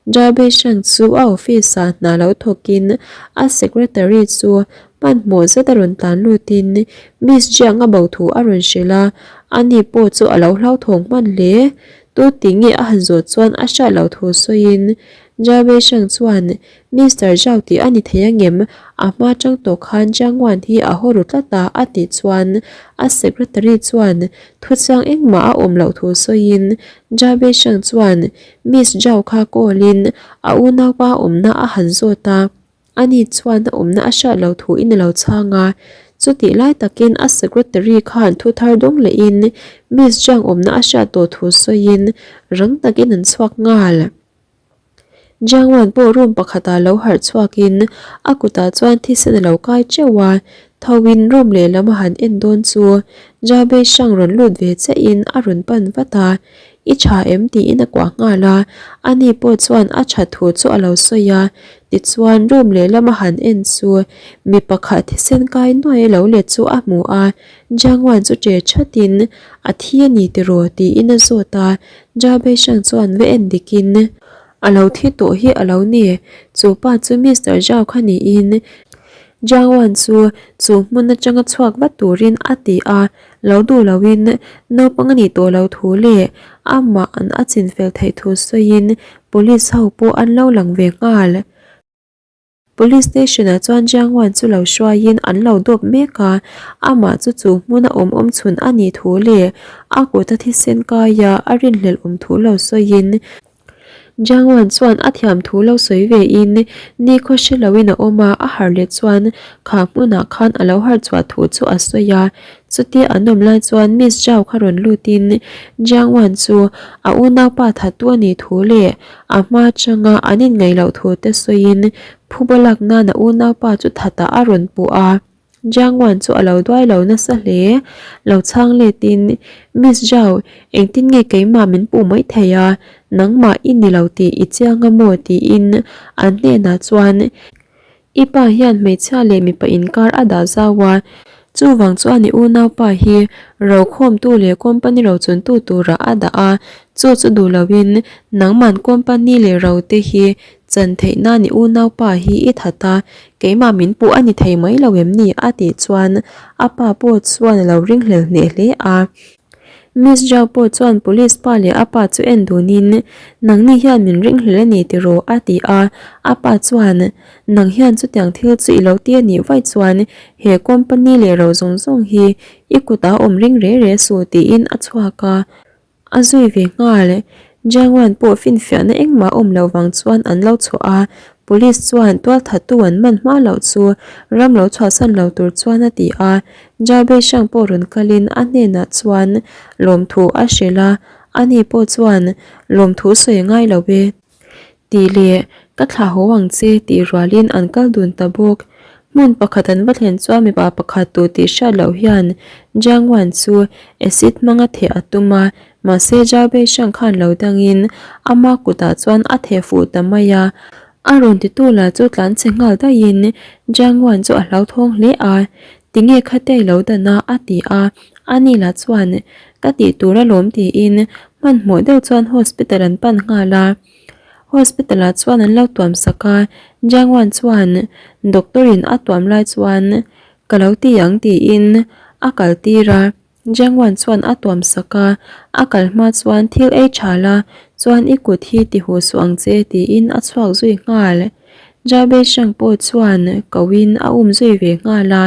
Zhao Beishiang chu a office ah hna lo thawkin a secretary chu hmanhmawh zet a rawn tlan lutin Miss Jiang a bo thu a rawn hrilh a, ani pawh chu a lo hlauthawng hman hle. Tu ti nge a han zawh chuan a hriat loh thu sawiin Zhao Beishiang chuan Mister Zhao tih a ni thei angem? A hma tang tawh khan Jiang Wan hi a haw ru tlat a, a tih chuan a secretary chuan thuchiang engmah a awm loh thu sawiin Zhao Beisheng chuan Miss Zhao kha call in a unaupa awmna a han zawt a, ani chuan a awmna a hriat loh thu in a lo chhang a. Chutih lai takin a secretary khan thu thar dawng lehin Miss Jiang awmna a hriat tawh thu sawiin rang takin an chhuak nghal. Jiang Wan pawh room pakhatah lo harh chhuakin a kutah chuan thisen a lo kai teuh a, thoin room lehlam a han en dawn chu Zhao Beishang rawn lut ve chiahin a rawn pan vat a, I tha em? tiin a kuah nghal a, ani pawh chuan a tha thu chu a lo sawi a, tichuan room lehlam a han en chu mi pakhat thisen kai nuai a lo let chu a hmu a, Jiang Wan chu che thatin a thi a ni tiraw? tiin a zawt a, Zhao Beishang chuan va en dikin a lo thi tawh hi a lo ni. Chu pa chu Mister Zhao kha niin Jiang Wan chu chu hmun atanga chhuak vat turin a ti a, lo duh loin naupang a nih tawh lo thu leh amah an a chinfel theih thu sawiin police ho pawh an lo lang ve nghal. Police station ah chuan Jiang Wan chu lo hruaiin an lo dawp mek a, amah chu chu hmuna awm awm chhun a nih thu leh a kut a thisen kaia a rinhlelh awm thu lo sawiin. Jiang Wan chuan a thiam thu lo sawi ve in nikhaw hre lo in a awm a, a harh leh chuan kha hmunah khan a lo harh chhuah thu chu a sawi a. Chutia an awm lai chuan Miss Zhao kha rawn lut in Jiang Wan chu a unaupa thattu a nih thu leh a hma atanga an inngaih loh thu te sawiin phuba lak nan a unaupa chu thatah a rawn puh a. Jiang Wan chu a lo duai lo nasa hle. Lo chhang letin, Miss Zhao, engtin nge keimah min puh mai thei a, nangmah i ni lo tih i chiang a maw? tiin an hnenah chuan, I pa hian hmeichhia leh mipa inkar a dah zau a, chuvang chuan i unaupa hi rokhawmtu leh company rochuntu turah a dah a, chu chu duh loin nangman company leh ro te hi Chan theih nan i unaupa hi i that a, keimah min puh a ni thei mai lo em ni? a tih chuan a pa pawh chuan a lo ringhlel hneh hle a. Miss Zhao pawh chuan police pa leh a pa chu en dunin, Nangni hian min ringhlel a ni tiraw? a ti a. A pa chuan, Nang hian chutiang thil chu i lo ti a nih vaih chuan he company leh ro zawng zawng hi i kutah awm ring re re suh tiin a chhuak a. A zui ve nghal. Jiangwan pawh finfiahna engmah awm loh vang chuan an lo chhuah a, Police chuan tualthattu an man hma loh chu ram lo chhuahsan lo tur chuan a ti a. Jia Beishang pawh rawn kalin a hnenah chuan lawmthu a hrilh a, ani pawh chuan lawmthu sawi a ngai lo e. Tih leh ka thlah haw ang che tih rualin an kal dun ta bawk. Hmun pakhat an va thlen chuan mipa pakhat tu tih hriat loh hian Jiang Wan chu acid hmanga theh a tum a, mahse Zhao Beishang khan lo dangin ama kutah chuan a theh fuh ta mai a. A rawn titu lah chu tlan chhe nghal daihin Jiang Wan chu a hlauthawng hle a, Tinge khate i lo dan a? a ti a, ani lah chuan Ka tih tur alawm tiin hmanhmawh deuh chuan hospital an pan nghal a. Hospital ah chuan an lo tuam sak a, Jiangwan chuan doctor in a tuam lai chuan ka lo ti ang tiin a kal tir a, Jiangwan chuan a tuam sak a, a kal hma chuan thil ei tha la chuan i kut hi ti huh suh ang che tiin a chhuak zui nghal. Jia Beisheng pawh chuan ko in a um zui ve nghal a,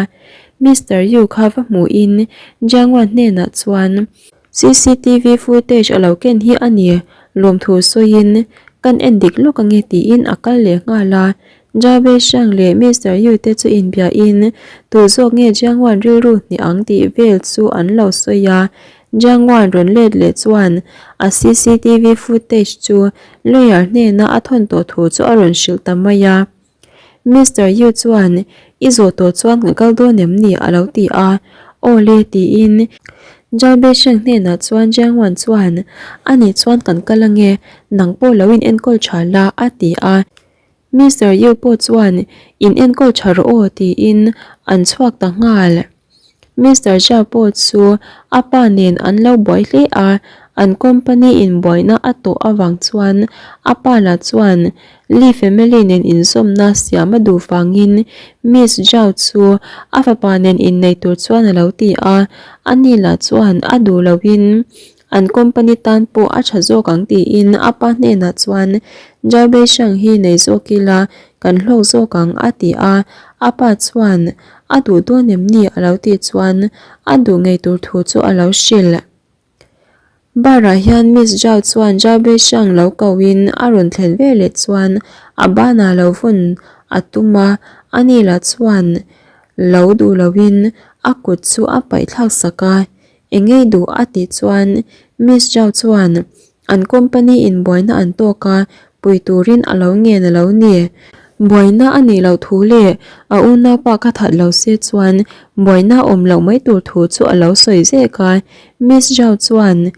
Mister Yu kha va hmuhin Jiangwan hnenah chuan CCTV footage a lo ken hi a ni, lawmthu sawiin kan en dik lawk ange tiin a kal leh nghal a. Jia Beisheng leh Mister Yu te chu inbiahin tu zawk nge Jiangwan rilru hnih ang tih vel chu an lo sawi a. Jiangwan rawn let leh chuan a CCTV footage chu lawyer hnena a thawn tawh thu chu a rawn hrilh ta mai a. Mister Yu chuan, I zawh tawh chuan ka kal dawn em ni? a lo ti a. Aw le tiin Zhao Beisheng hnenah chuan Jiang Wan chuan, A nih chuan kan kal ange, nang pawh lo in enkawl tha la a ti a. Mister Yu pawh chuan, In enkawl tha rawh aw tiin an chhuak ta nghal. Mister Jia pawh chu a pa nen an lo buai hle a, an company in buaina a tawh avang chuan a pa lah chuan Li family nen inzawmna siam a duh vangin Miss Zhao chu a fapa nen innei tur chuan a lo ti a, ani lah chuan a duh loin an company tan pawh a tha zawk ang tiin a pa hnenah chuan Zhao Beishang hi nei zawk ila kan hlawk zawk ang a ti a, a pa chuan A duh dawn em ni? a lo tih chuan a duh ngei tur thu chu a lo hrilh. Bar ah hian Miss Zhao chuan Zhao Beishang lo ko in a rawn thlen ve leh chuan a banah lo vawn a tum a, ani lah chuan lo duh lo in a kut chu a paih thlak sak a, Engei duh a tih chuan Miss Zhao chuan An company in buaina an tawk a, pui turin a lo ngen a lo ni. Buaina a nih loh thu leh a unaupa kha that lo se chuan buaina a awm loh mai tur thu chu a lo sawi zek a. Miss Zhao chuan,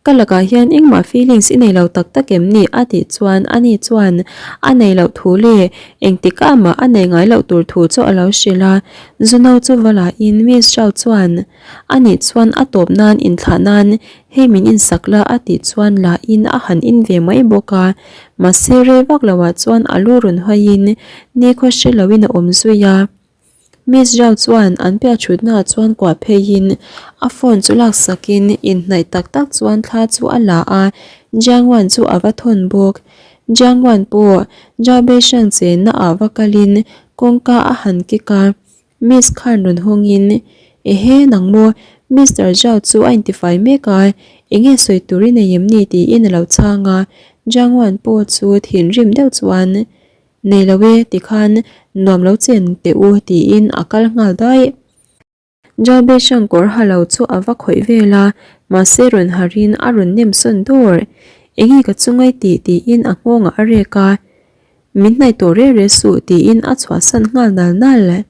Ka lakah hian engmah feelings i nei lo tak tak em ni? a tih chuan ani chuan a nei loh thu leh engtikah mah a nei ngai loh tur thu chu a lo hrilh a. Zuno chu va lahin Miss Zhao chuan, A nih chuan a tawp nan inthlah nan hei min insak la a tih chuan la in a han in ve mai bawk a, mahse rei vak lo ah chuan a lu rawn hawiin nikhaw hre lo in a awm zui a. Miss Zhao chuan an piah thutna ah chuan kuah phei in a phone chu lak sak in inhnaih tak tak chuan thla chu a la a, Jiang Wan chu a va thawn bawk. Jiang Wan pawh Zhao Beisheng chenna ah va kal in kawngka a han kik a. Miss khan rawn hawngin, Ehe, nang maw? Mister Zhao chu a intifai mek a, Enge sawi tur i nei em ni tiin a lo chhang a, Jiang Wan pawh chu thinrim deuh chuan Nei lo e tikhan nuam lo chen teh u tiin a kal nghal daih. Zhao Beishang kawr ha lo chu a va khawih vel a, mahse rawn harin a rawn nem sawn dawr. Enge ka chungai tih tiin a nghawngah a rek a, Min hnaih tawh reh reh suh tiin a chhuahsan nghal nal nal.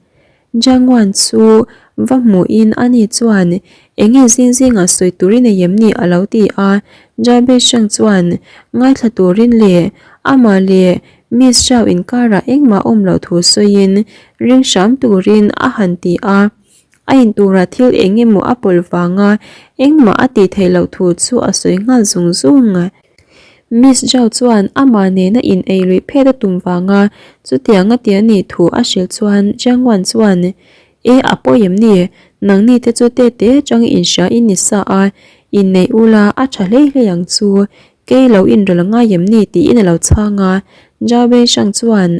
Jiang Wan chu va hmuhin ani chuan enge zing zingah sawi turin ei em ni a lo ti a, Zhao Beishang chuan ngaithla turin leh amah leh Miss Zhao inkarah engmah awm loh thu sawiin ring hram turin a han ti a, a inturah thil eng emaw a pawlh vanga engmah a tih theih loh thu chu a sawi nghal zung zung. Miss Zhao chuan amah nena in ei luih phet a tum vanga chutiang a ti a nih thu a hrilh chuan Jiang Wan chuan, E a pawi em ni? Nangni te chu tete atang inhria in ni sa a, inneih ula a tha hlei hlei ang chu. Kei lo inrel ngai em ni tiin a lo chhang a, Zhao Beixiang chuan,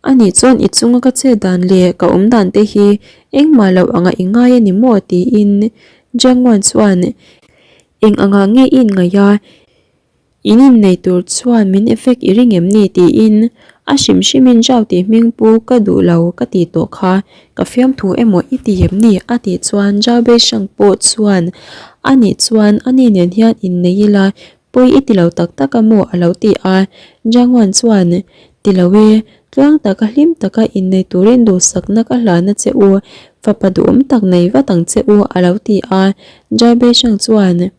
Anih chuan i chunga ka chet dan leh ka awm dan te hi engmah loh anga i ngai a ni maw? tiin Jiang Wan chuan, Eng angah nge i inngaih a? In innei tur chuan min effect i ring em ni? tiin a hrim hrimin Zhao tih hming pu ka duh lo ka tih tawh kha ka fiamthu emaw i ti em ni? a tih chuan Zhao Beixiang pawh chuan, Anih chuan ani nen hian innei ila pawi i ti lo tak tak a maw? a lo ti a. Zhang Wan chuan, Ti lo e, tluang taka hlim taka innei turin duhsakna ka hlana che u, fapa duhawm tak nei vat ang che u a lo ti a. Zhao Beixiang chuan,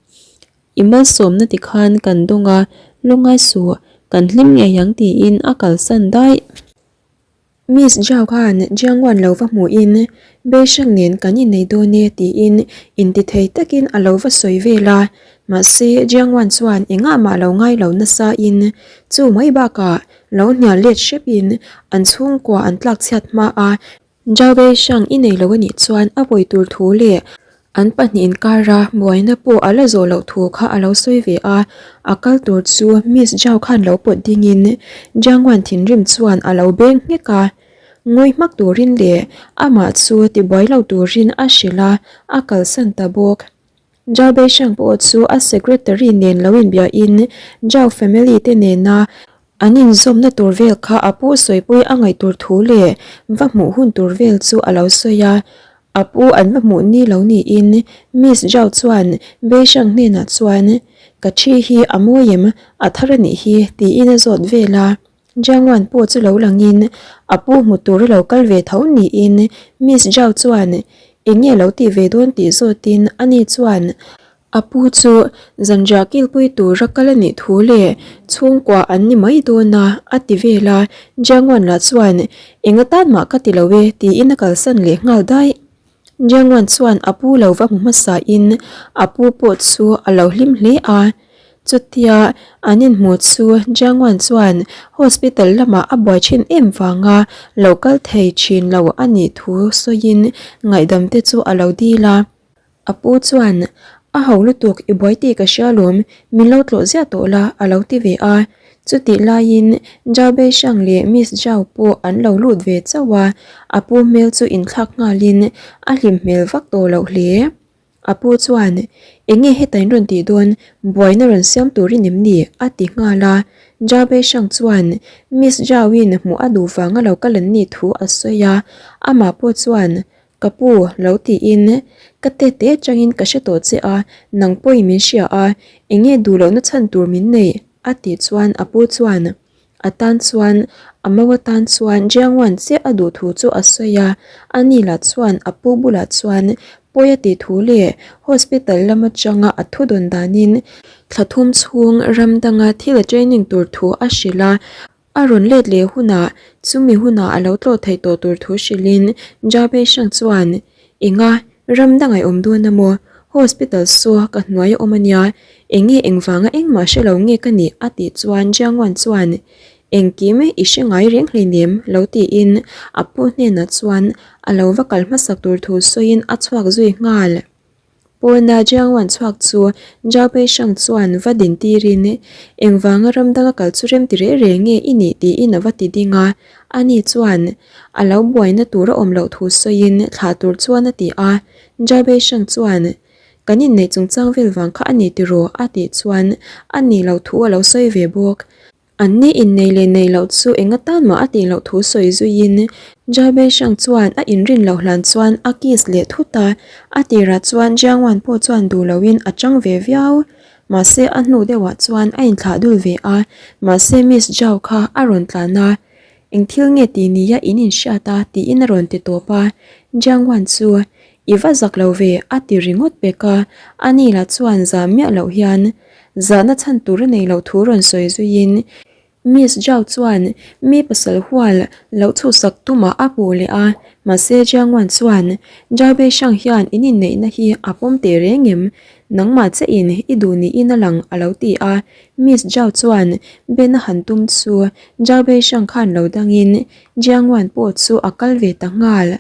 I malsawmna ti khan kan dawng a, lungai suh, kan hlim ngei ang tiin a kalsan daih. Miss Zhao khan Jiang Wan lo va hmuhin Beisheng nen kan innei dawn e tiin intithei takin a lo va sawi vel a, mahse Jiang Wan chuan engah mah lo ngai lo nasa in chu mai bakah lo hnial let hrepin an chhungkua an tlakchhiat hma a Zhao Beisheng i nei lo a nih chuan a pawi tur thu leh An pahnih inkara buaina pawh a la zawh loh thu kha a lo sawi ve a, a kal tur chu Miss Zhao khan lo pawt dingin Jiang Wan thinrim chuan a lo beng nghek a. Ngawi hmak turin leh amah chu tibuai lo turin a hrilh a, a kalsan ta bawk. Zhao Beisheng pawh chu a secretary nen lo inbiahin Zhao family te nena An inzawmna tur vel kha a pu sawipui a ngaih tur thu leh va hmuh hun tur vel chu a lo sawi a, a pu an va hmuh ni lo niin Miss Zhao chuan Beishang hnenah chuan Ka thi hi a mawi em? A thar a nih hi tiin a zawt vel a. Jiang Wan pawh chu lo langin a pu hmu tur a lo kal ve tho niin Miss Zhao chuan eng nge lo tih ve dawn tih zawtin ani chuan A pu chu zanriah kilpui tura kal a nih thu leh chhungkua an ni mai dawn a, a ti vel a. Jiangwan lah chuan, Eng atan mah ka ti lo e, tiin a kalsan leh nghal daih. Jiangwan chuan a pu lo va hmu hmasa in a pu pawh chu a lo hlim hle a. Chutia an inhmu chu Jiangwan chuan hospital lamah a buai thin em vanga lo kal thei thin lo a nih thu sawiin ngaihdam te chu a lo dil a. A pu chuan, A ho lutuk, i buai tih ka hria lawm, min lo tlawh ziah tawh la, a lo ti ve a. Chutih laiin Zhao Beishang leh Miss Zhao pawh an lo lut ve chauh a, a pu hmel chu inthlak nghalin a hlim hmel vak tawh loh hle. A pu chuan, Enge heta in rawn tih dawn, buaina rawn siam turin em ni? a ti nghal a. Zhao Beishang chuan Miss Zhao-in hmuh a duh vanga lo kal an nih thu a sawi a, amah pawh chuan, Ka pu, lo tiin, ka tete atangin ka hre tawh che a, nang pawhin min hria a, enge duh lohna chhan tur min neih? a tih chuan a pu chuan a tan chuan a mau atan chuan Jiangwan chiah a duh thu chu a sawi a, ani lah chuan a pu bulah chuan pawi a tih thu leh hospital lam atanga a thu dawn danin thla thum chhung ram danga thil a training tur thu a hrilh a. A rawn let leh hunah chumi hunah a lo tlawh theih tawh tur thu hrilhin Jabez Hrang chuan, Enga, ram dang a awm dawn a maw? Hospital saw ka hnuai a awm a nia, enge engvanga engmah hre lo nge ka nih? a tih chuan Jiangwan chuan, Engkim i hre ngai reng hleinem lo tiin a pu hnenah chuan a lo va kal hmasak tur thu sawiin a chhuak zui nghal. Pawna Jiangwan chhuak chu Zhao Peishang chuan va din tirin, Engvanga ram danga kal chu rem ti reh reh nge i nih tiin a va ti ding a. Ani chuan a lo buaina tur a awm loh thu sawiin thlah tur chuan a ti a. Zhao Peishang chuan, Kan inneih chungchang vel vang kha a ni tiraw? a tih chuan a nih loh thu a lo sawi ve bawk. An ni innei leh nei loh chu eng atan mah a tih loh thu sawi zuiin Jai Beisang chuan a inrin loh hlan chuan a kiss leh thut a, a tirah chuan Jiangwan pawh chuan duh loin a chang ve viau. Mahse a hnu deuhah chuan a inthlah dul ve a, mahse Miss Zhao kha a rawn tlan a, Eng thil nge ti nia in inhriat a? tiin a rawn ti tawp a, Jiang Wan chu I va zak lo ve a ti ringawt pek a, ani lah chuan zah miah loh hian zahna chhan tur a nei loh thu rawn sawi zuiin Miss Zhao chuan mi pasal hual loh chhuhsak tumah a puh leh a, mahse Jiang Wan chuan Zhao Beishang hian in inneihna hi a pawm teh reng em? Nangmah che in i duh niin a lang a lo ti a, Miss Zhao chuan Ben a han tum chu Zhao Beishang khan lo dangin Jiang Wan pawh chu a kal ve ta nghal.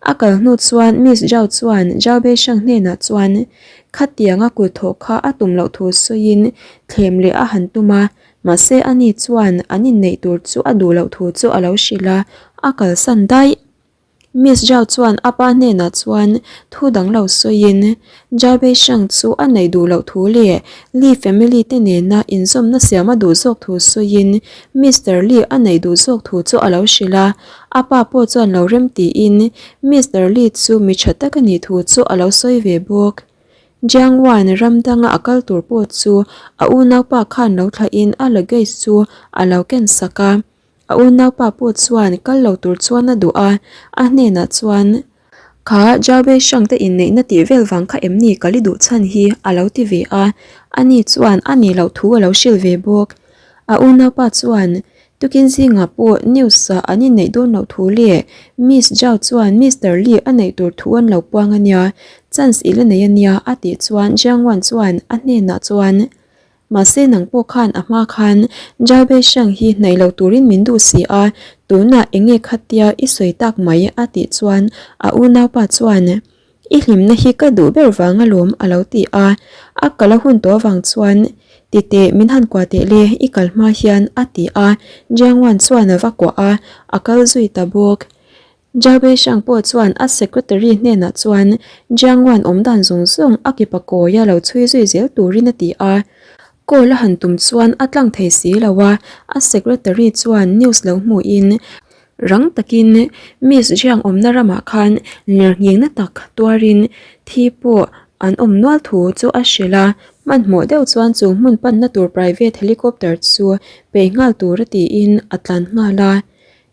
A kal hnu chuan Miss Zhao chuan Zhao Beishang hnenah chuan khatianga kut thawh kha a tum loh thu sawiin thlem leh a han tum a, mahse ani chuan an inneih tur chu a duh loh thu chu a lo hrilh a, a kalsan daih. Miss Zhao chuan a pa hnenah chuan thu dang lo sawiin Zhao Beishang chu a neih duh loh thu leh Li family te nena inzawmna siam a duh zawk thu sawiin Mister Li a neih duh zawk thu chu a lo hrilh a, a pa pawh chuan lo rem tiin Mister Li chu mi tha tak a nih thu chu a lo sawi ve bawk. Jiang Wan ram danga a kal tur pawh chu a unaupa khan lo thlahin a luggage chu a lo ken sak a. A unaupa pawh chuan kal lo tur chuan a duh a, a hnenah chuan, Kha Jabe Hrangte inneihna tih vel vang kha em ni kal i duh chhan hi? a lo ti ve a, ani chuan a nih loh thu a lo hrilh ve bawk. A unaupa chuan, Tukin zingah pawh news-ah an inneih dawn loh thu leh Miss Zhao chuan Mister Li a neih tur thu an lo puang a nia, chance i la nei a nia, a tih chuan Jiang Wan chuan a hnenah chuan, Mahse nang pawh khan a hma khan Jai Beisang hi hnaih lo turin min duh si a, tunah eng nge khatia i sawi tak mai a tih chuan a unaupa chuan I hlimna hi ka duh ber vang alawm a lo ti a, a kal a hun tawh avang chuan Titeh min han kuah teh le i kal hma hian a ti a, Jiang Wan chuan a va kuah a, a kal zui ta bawk. Zhao Beishang pawh chuan a secretary hnenah chuan Jiang Wan awm dan zawng zawng a kipa kawia lo chhui zui zel turin a ti a. Call a han tum chuan a tlang thei si lo a, a secretary chuan news lo hmuhin rang takin Miss Jiang awmna ramah khan lirnghingna tak tuarin thi pawh an awm nual thu chu a hrilh a. Hmanhmawh deuh chuan chu hmun panna tur private helicopter chu peih nghal tur a tiin a tlan nghal a.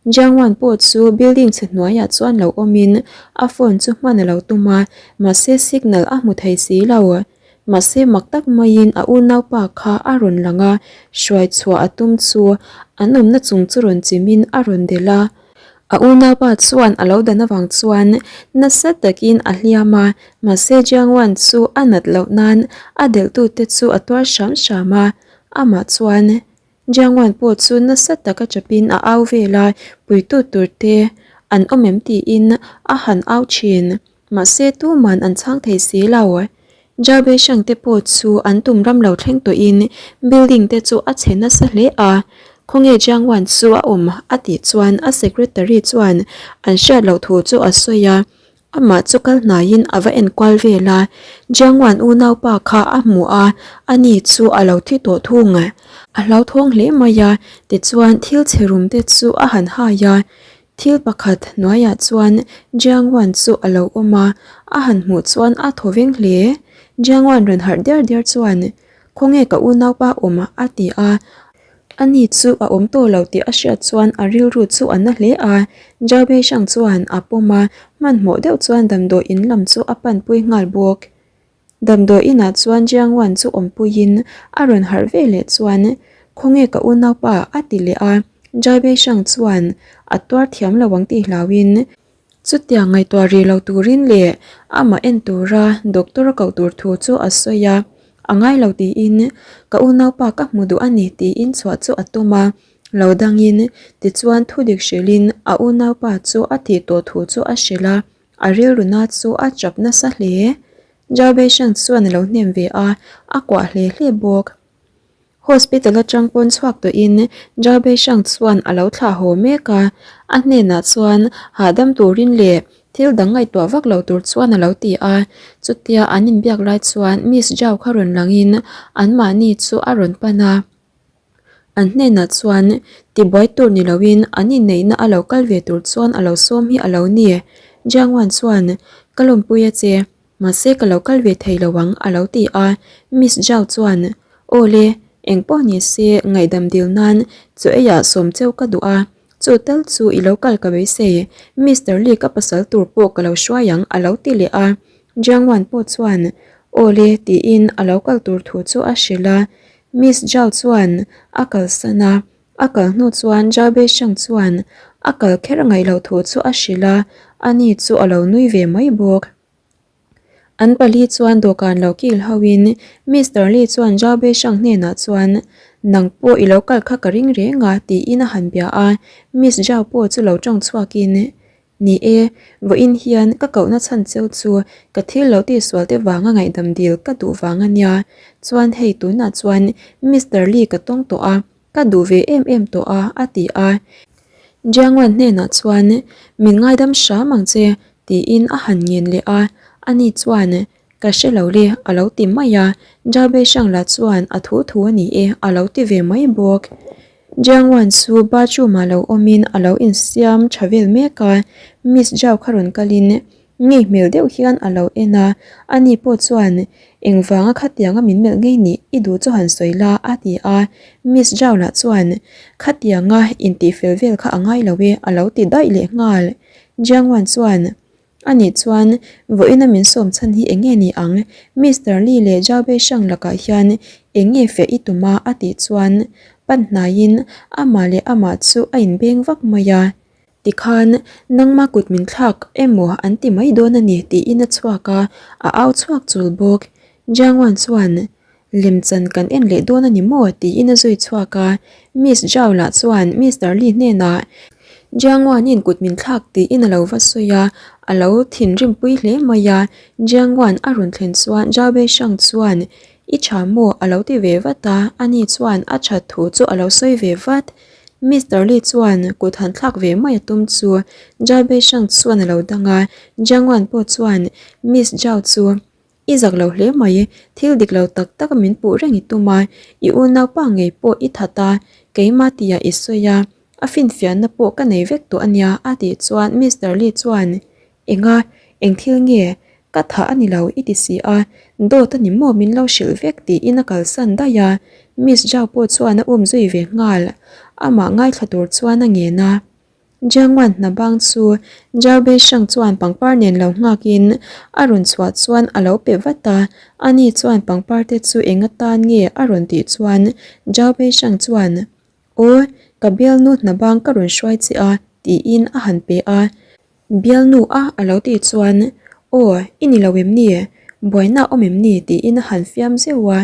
Jiang Wan pawh chu building chhe hnuaiah chuan lo awmin a phone chu hman a lo tum a, mahse signal a hmu thei si lo. Mahse mak tak maiin a unaupa kha a rawn lang a, hruai chhuah a tum chu an awmna chung chu rawn chimin a rawn delh a. A unaupa chuan a lo dan avang chuan nasa takin a hliam a, mahse Jiang Wan chu a nat loh nan a delhtute chu a tuar hram hram a, amah chuan Jiangwan pawh chu nasa taka chapin a au vel a, puitu tur te an awm em tiin a han au thin. Mahse tuman an chhang thei si lo. Zhao Beishang te pawh chu an tum ram lo thleng tawhin building te chu a chhe nasa hle a. Khawnge Jiangwan chu a awm a tih chuan a secretary chuan an hriat loh thu chu a sawi a. Amah chu kal hnaiin a va enkual vel a, Jiangwan unaupa kha a hmu a, ani chu a lo thi tawh thung. A hlauthawng hle mai a, tichuan thil chhe rum te chu a han hai a. Thil pakhat hnuaiah chuan Jiangwan chu a lo awm a, a han hmuh chuan a thaw veng hle. Jiangwan rawn harh diar diar chuan, Khawnge ka unaupa awm? a ti a. Ani chu a awm tawh lo tih a hriat chuan a rilru chu a na hle a, Zhao Beishang chuan a pawm a, hmanhmawh deuh chuan damdawi in lam chu a panpui nghal bawk. Damdawi inah chuan Jiang Wan chu awmpuiin a rawn harh ve leh chuan, Khawnge ka unaupa? a ti leh a, Zhao Beishang chuan a tuar thiam lo ang tih hlauhin, Chutiang ngaihtuah rih lo turin leh amah en tura doctor a koh tur thu chu a sawi a, a ngai lo tiin ka unaupa ka hmu duh a ni tiin chhuah chu a tum a, lo dangin tichuan thudik hrilhin a unaupa chu a tih tawh thu chu a hrilh a, a rilru na chu a chap nasa hle. Zhao Beisheng chuan a lo hnem ve a, a kuah hle hle bawk. Hospital atang pawn chhuak tawhin Zhao Beishang chuan a lo thlah haw mek a, a hnenah chuan hahdam turin leh Thil dang ngaihtuah vak lo tur chuan a lo ti a, chutia an inbiak lai chuan Miss Zhao kha rawn langin anmahni chu a rawn pan a. An hnenah chuan tibuai tur ni loin an inneihna a lo kal ve tur chuan a lo sawm hi a lo ni. Jiang Wan chuan, Ka lawmpui a che, mahse ka lo kal ve thei lo ang a lo ti a. Miss Zhao chuan, Aw le, engpawh ni se ngaihdam dil nan chaw eiah sawm cheu ka duh a, chu tal chu i lo kal ka beisei, Mister Lee ka pasal tur pawh ka lo hruai ang a lo ti leh a. Jiang Wan pawh chuan, Aw le tiin a lo kal tur thu chu a hrilh a. Miss Zhao chuan a kalsan a, a kal hnu chuan Zhao Beisheng chuan a kal kher ngaih loh thu chu a hrilh a, ani chu a lo nui ve mai bawk. An pali chuan dawhkan lo kil hoin Mister Li chuan Zhao Beisheng hnenah chuan Nang pawh i lo kal kha ka ring reng a tiin a han bia a, Miss Zhao pawh chu lo tawng chhuakin Ni e, vawiin hian ka kohna chhan cheu chu ka thil lo tihsual te vanga ngaihdam dil ka duh vang a nia. Chuan hei tunah chuan Mister Lee ka tawng tawh a, ka duh ve em em tawh a, a ti a. Jiangwan hnenah chuan min ngaidam hram ang che tiin a han ngen leh a, ani chuan Ka hre lo le, a lo ti mai a, Jabe Hrangla chuan a thu thu a ni e, a lo ti ve mai bawk. Jiangwan chu bathroom ah lo awmin a lo insiam tha vel mek a, Miss Zhao kha rawn kalin ngei hmel deuh hian a lo en a, ani pawh chuan engvanga khatianga min melh ngei nih i duh chu han sawi la a ti a, Miss Zhao lah chuan khatianga intihfel vel kha a ngai lo e a lo ti daih leh nghal. Jiangwan chuan Ani chuan, Vawiina min sawm chhan hi eng nge ni ang? Mister Lee leh Zhao Beishang lakah hian eng nge feh i tum a? a tih chuan pan hnaiin amah leh amah chu a inbeng vak mai a. Tikhan, nangma kut min thlak emaw an ti mai dawn a ni tiin a chhuak a, a au chhuak chul bawk. Jiang Wan chuan, Lemchan kan en leh dawn a ni maw? tiin a zui chhuak a, Miss Zhao lah chuan Mister Li hnenah Jiang Wan-in kut min thlak tiin a lo va sawi a, a lo thinrim pui hle mai a, Jiang Wan a rawn thlen chuan Zhao Beishang chuan I tha maw? a lo ti ve vat a, ani chuan a that thu chu a lo sawi ve vat. Mister Li chuan kut han thlak ve mai a tum chu Zhao Beishang chuan a lo dang a, Jiang Wan pawh chuan Miss Zhao chu I zak lo hle mai, thil dik lo tak tak min puh reng i tum a, i unaupa ngei pawh i that a, keimah tia i sawi a, a finfiahna pawh ka nei vek tawh a nia a tih chuan Mister Lee chuan, Enga, eng thil nge? Ka thah a ni lo i ti si a, dawt a ni maw min lo hrilh vek tiin a kalsan daih a, Miss Zhao pawh chuan a um zui ve nghal, amah ngaithla tur chuan a ngen a. Jiangwan hna bang chu Zhao Beishang chuan pangpar nen lo nghakin a rawn chhuah chuan a lo pe vat a, ani chuan pangpar te chu eng atan nge a rawn tih chuan Zhao Beishang chuan, Aw, ka bialnu hna bang ka rawn hruai che a, tiin a han pe a. Bialnu a a lo tih chuan, Aw, i ni lo em ni? Buaina a awm em ni? tiin a han fiam zeuh a.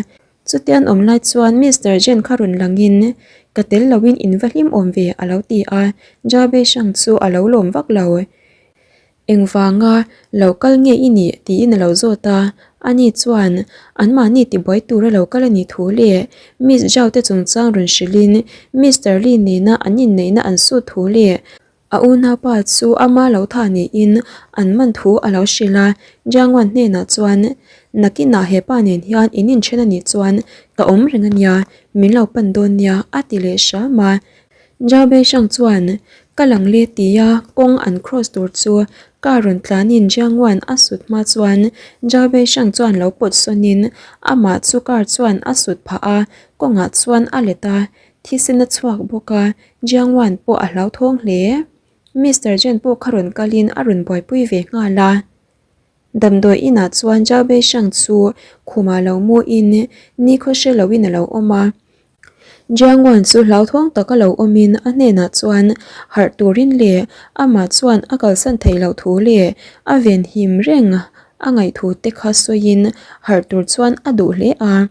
Chutian awm lai chuan Mister Jen kha rawn langin, Ka tel loin in va hlim awm ve a lo ti a, Jabe Shang chu a lo lawm vak lo. Engvanga lo kal nge i nih? tiin a lo zawt a, ani chuan anmahni tibuai tura lo kal a nih thu leh Miss Zhao te chungchang rawn hrilhin Mister Li nena an inneihna an sut thu leh A unaupa chu ama lo tha niin an man thu a lo hrilh a, Jiangwan hnenah chuan, Nakinah hepa nen hian in inthen a nih chuan ka awm reng a nia, min lo pan dawn nia, a ti leh hram a. Zhao Beishang chuan, Ka lang le tia kawng an cross tur chu car rawn tlanin Jiangwan a sut hma chuan Zhao Beishang chuan lo pawt sawnin amah chu car chuan a sut phah a, kawngah chuan a let a, Thisen a chhuak bawk a, Jiang Wan pawh a hlauthawng hle. Mister Jen pawh kha rawn kalin a rawn buaipui ve nghal a. Damdawi inah chuan Zhao Beishang chu khumah lo muin nikhaw hre loin a lo awm a. Jiang Wan chu hlauthawng taka lo awmin a hnenah chuan harh turin leh amah chuan a kalsan theih loh thu leh a venhim reng a ngaih thu te kha sawiin harh tur chuan a duh hle a.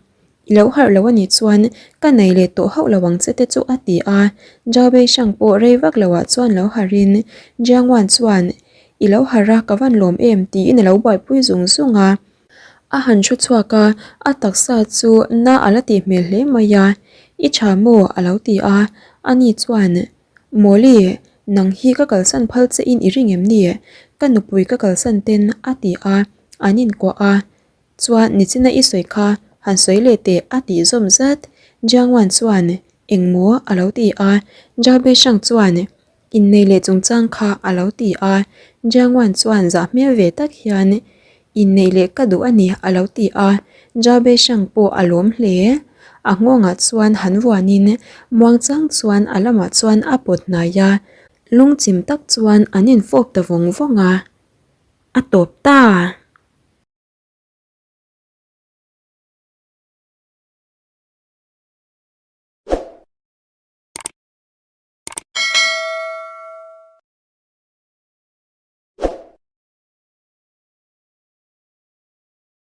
I lo harh lo a nih chuan ka nei leh tawh hauh lo ang che te chu a ti a, Zhao Beishang pawh rei vak loah chuan lo harhin Jiang Wan chuan I lo harh a ka van lawm em tiin a lo buaipui zung zung a. A han thu chhuak a, a taksa chu na a la tih hmel hle mai a, I tha maw? a lo ti a, ani chuan Mawli! Nang hi ka kalsan phal che in i ring em ni? Ka nupui ka kalsan ten a ti a, an inkuah a. Chuan nichina i sawi kha han sawi leh teh a tih zawm zat. Jiang Wan chuan engmaw a lo ti a, Zhao Beishang chuan Innei leh chungchang kha a lo ti a, Jiang Wan chuan zah hmel ve tak hian Inneih leh ka duh a ni a lo ti a, Zhao Beishang pawh a lawm hle. A nghawngah chuan han vuanin muangchang chuan a lamah chuan a pawt hnai a, lungchim tak chuan an infawp ta vawng vawng a, a tawp ta.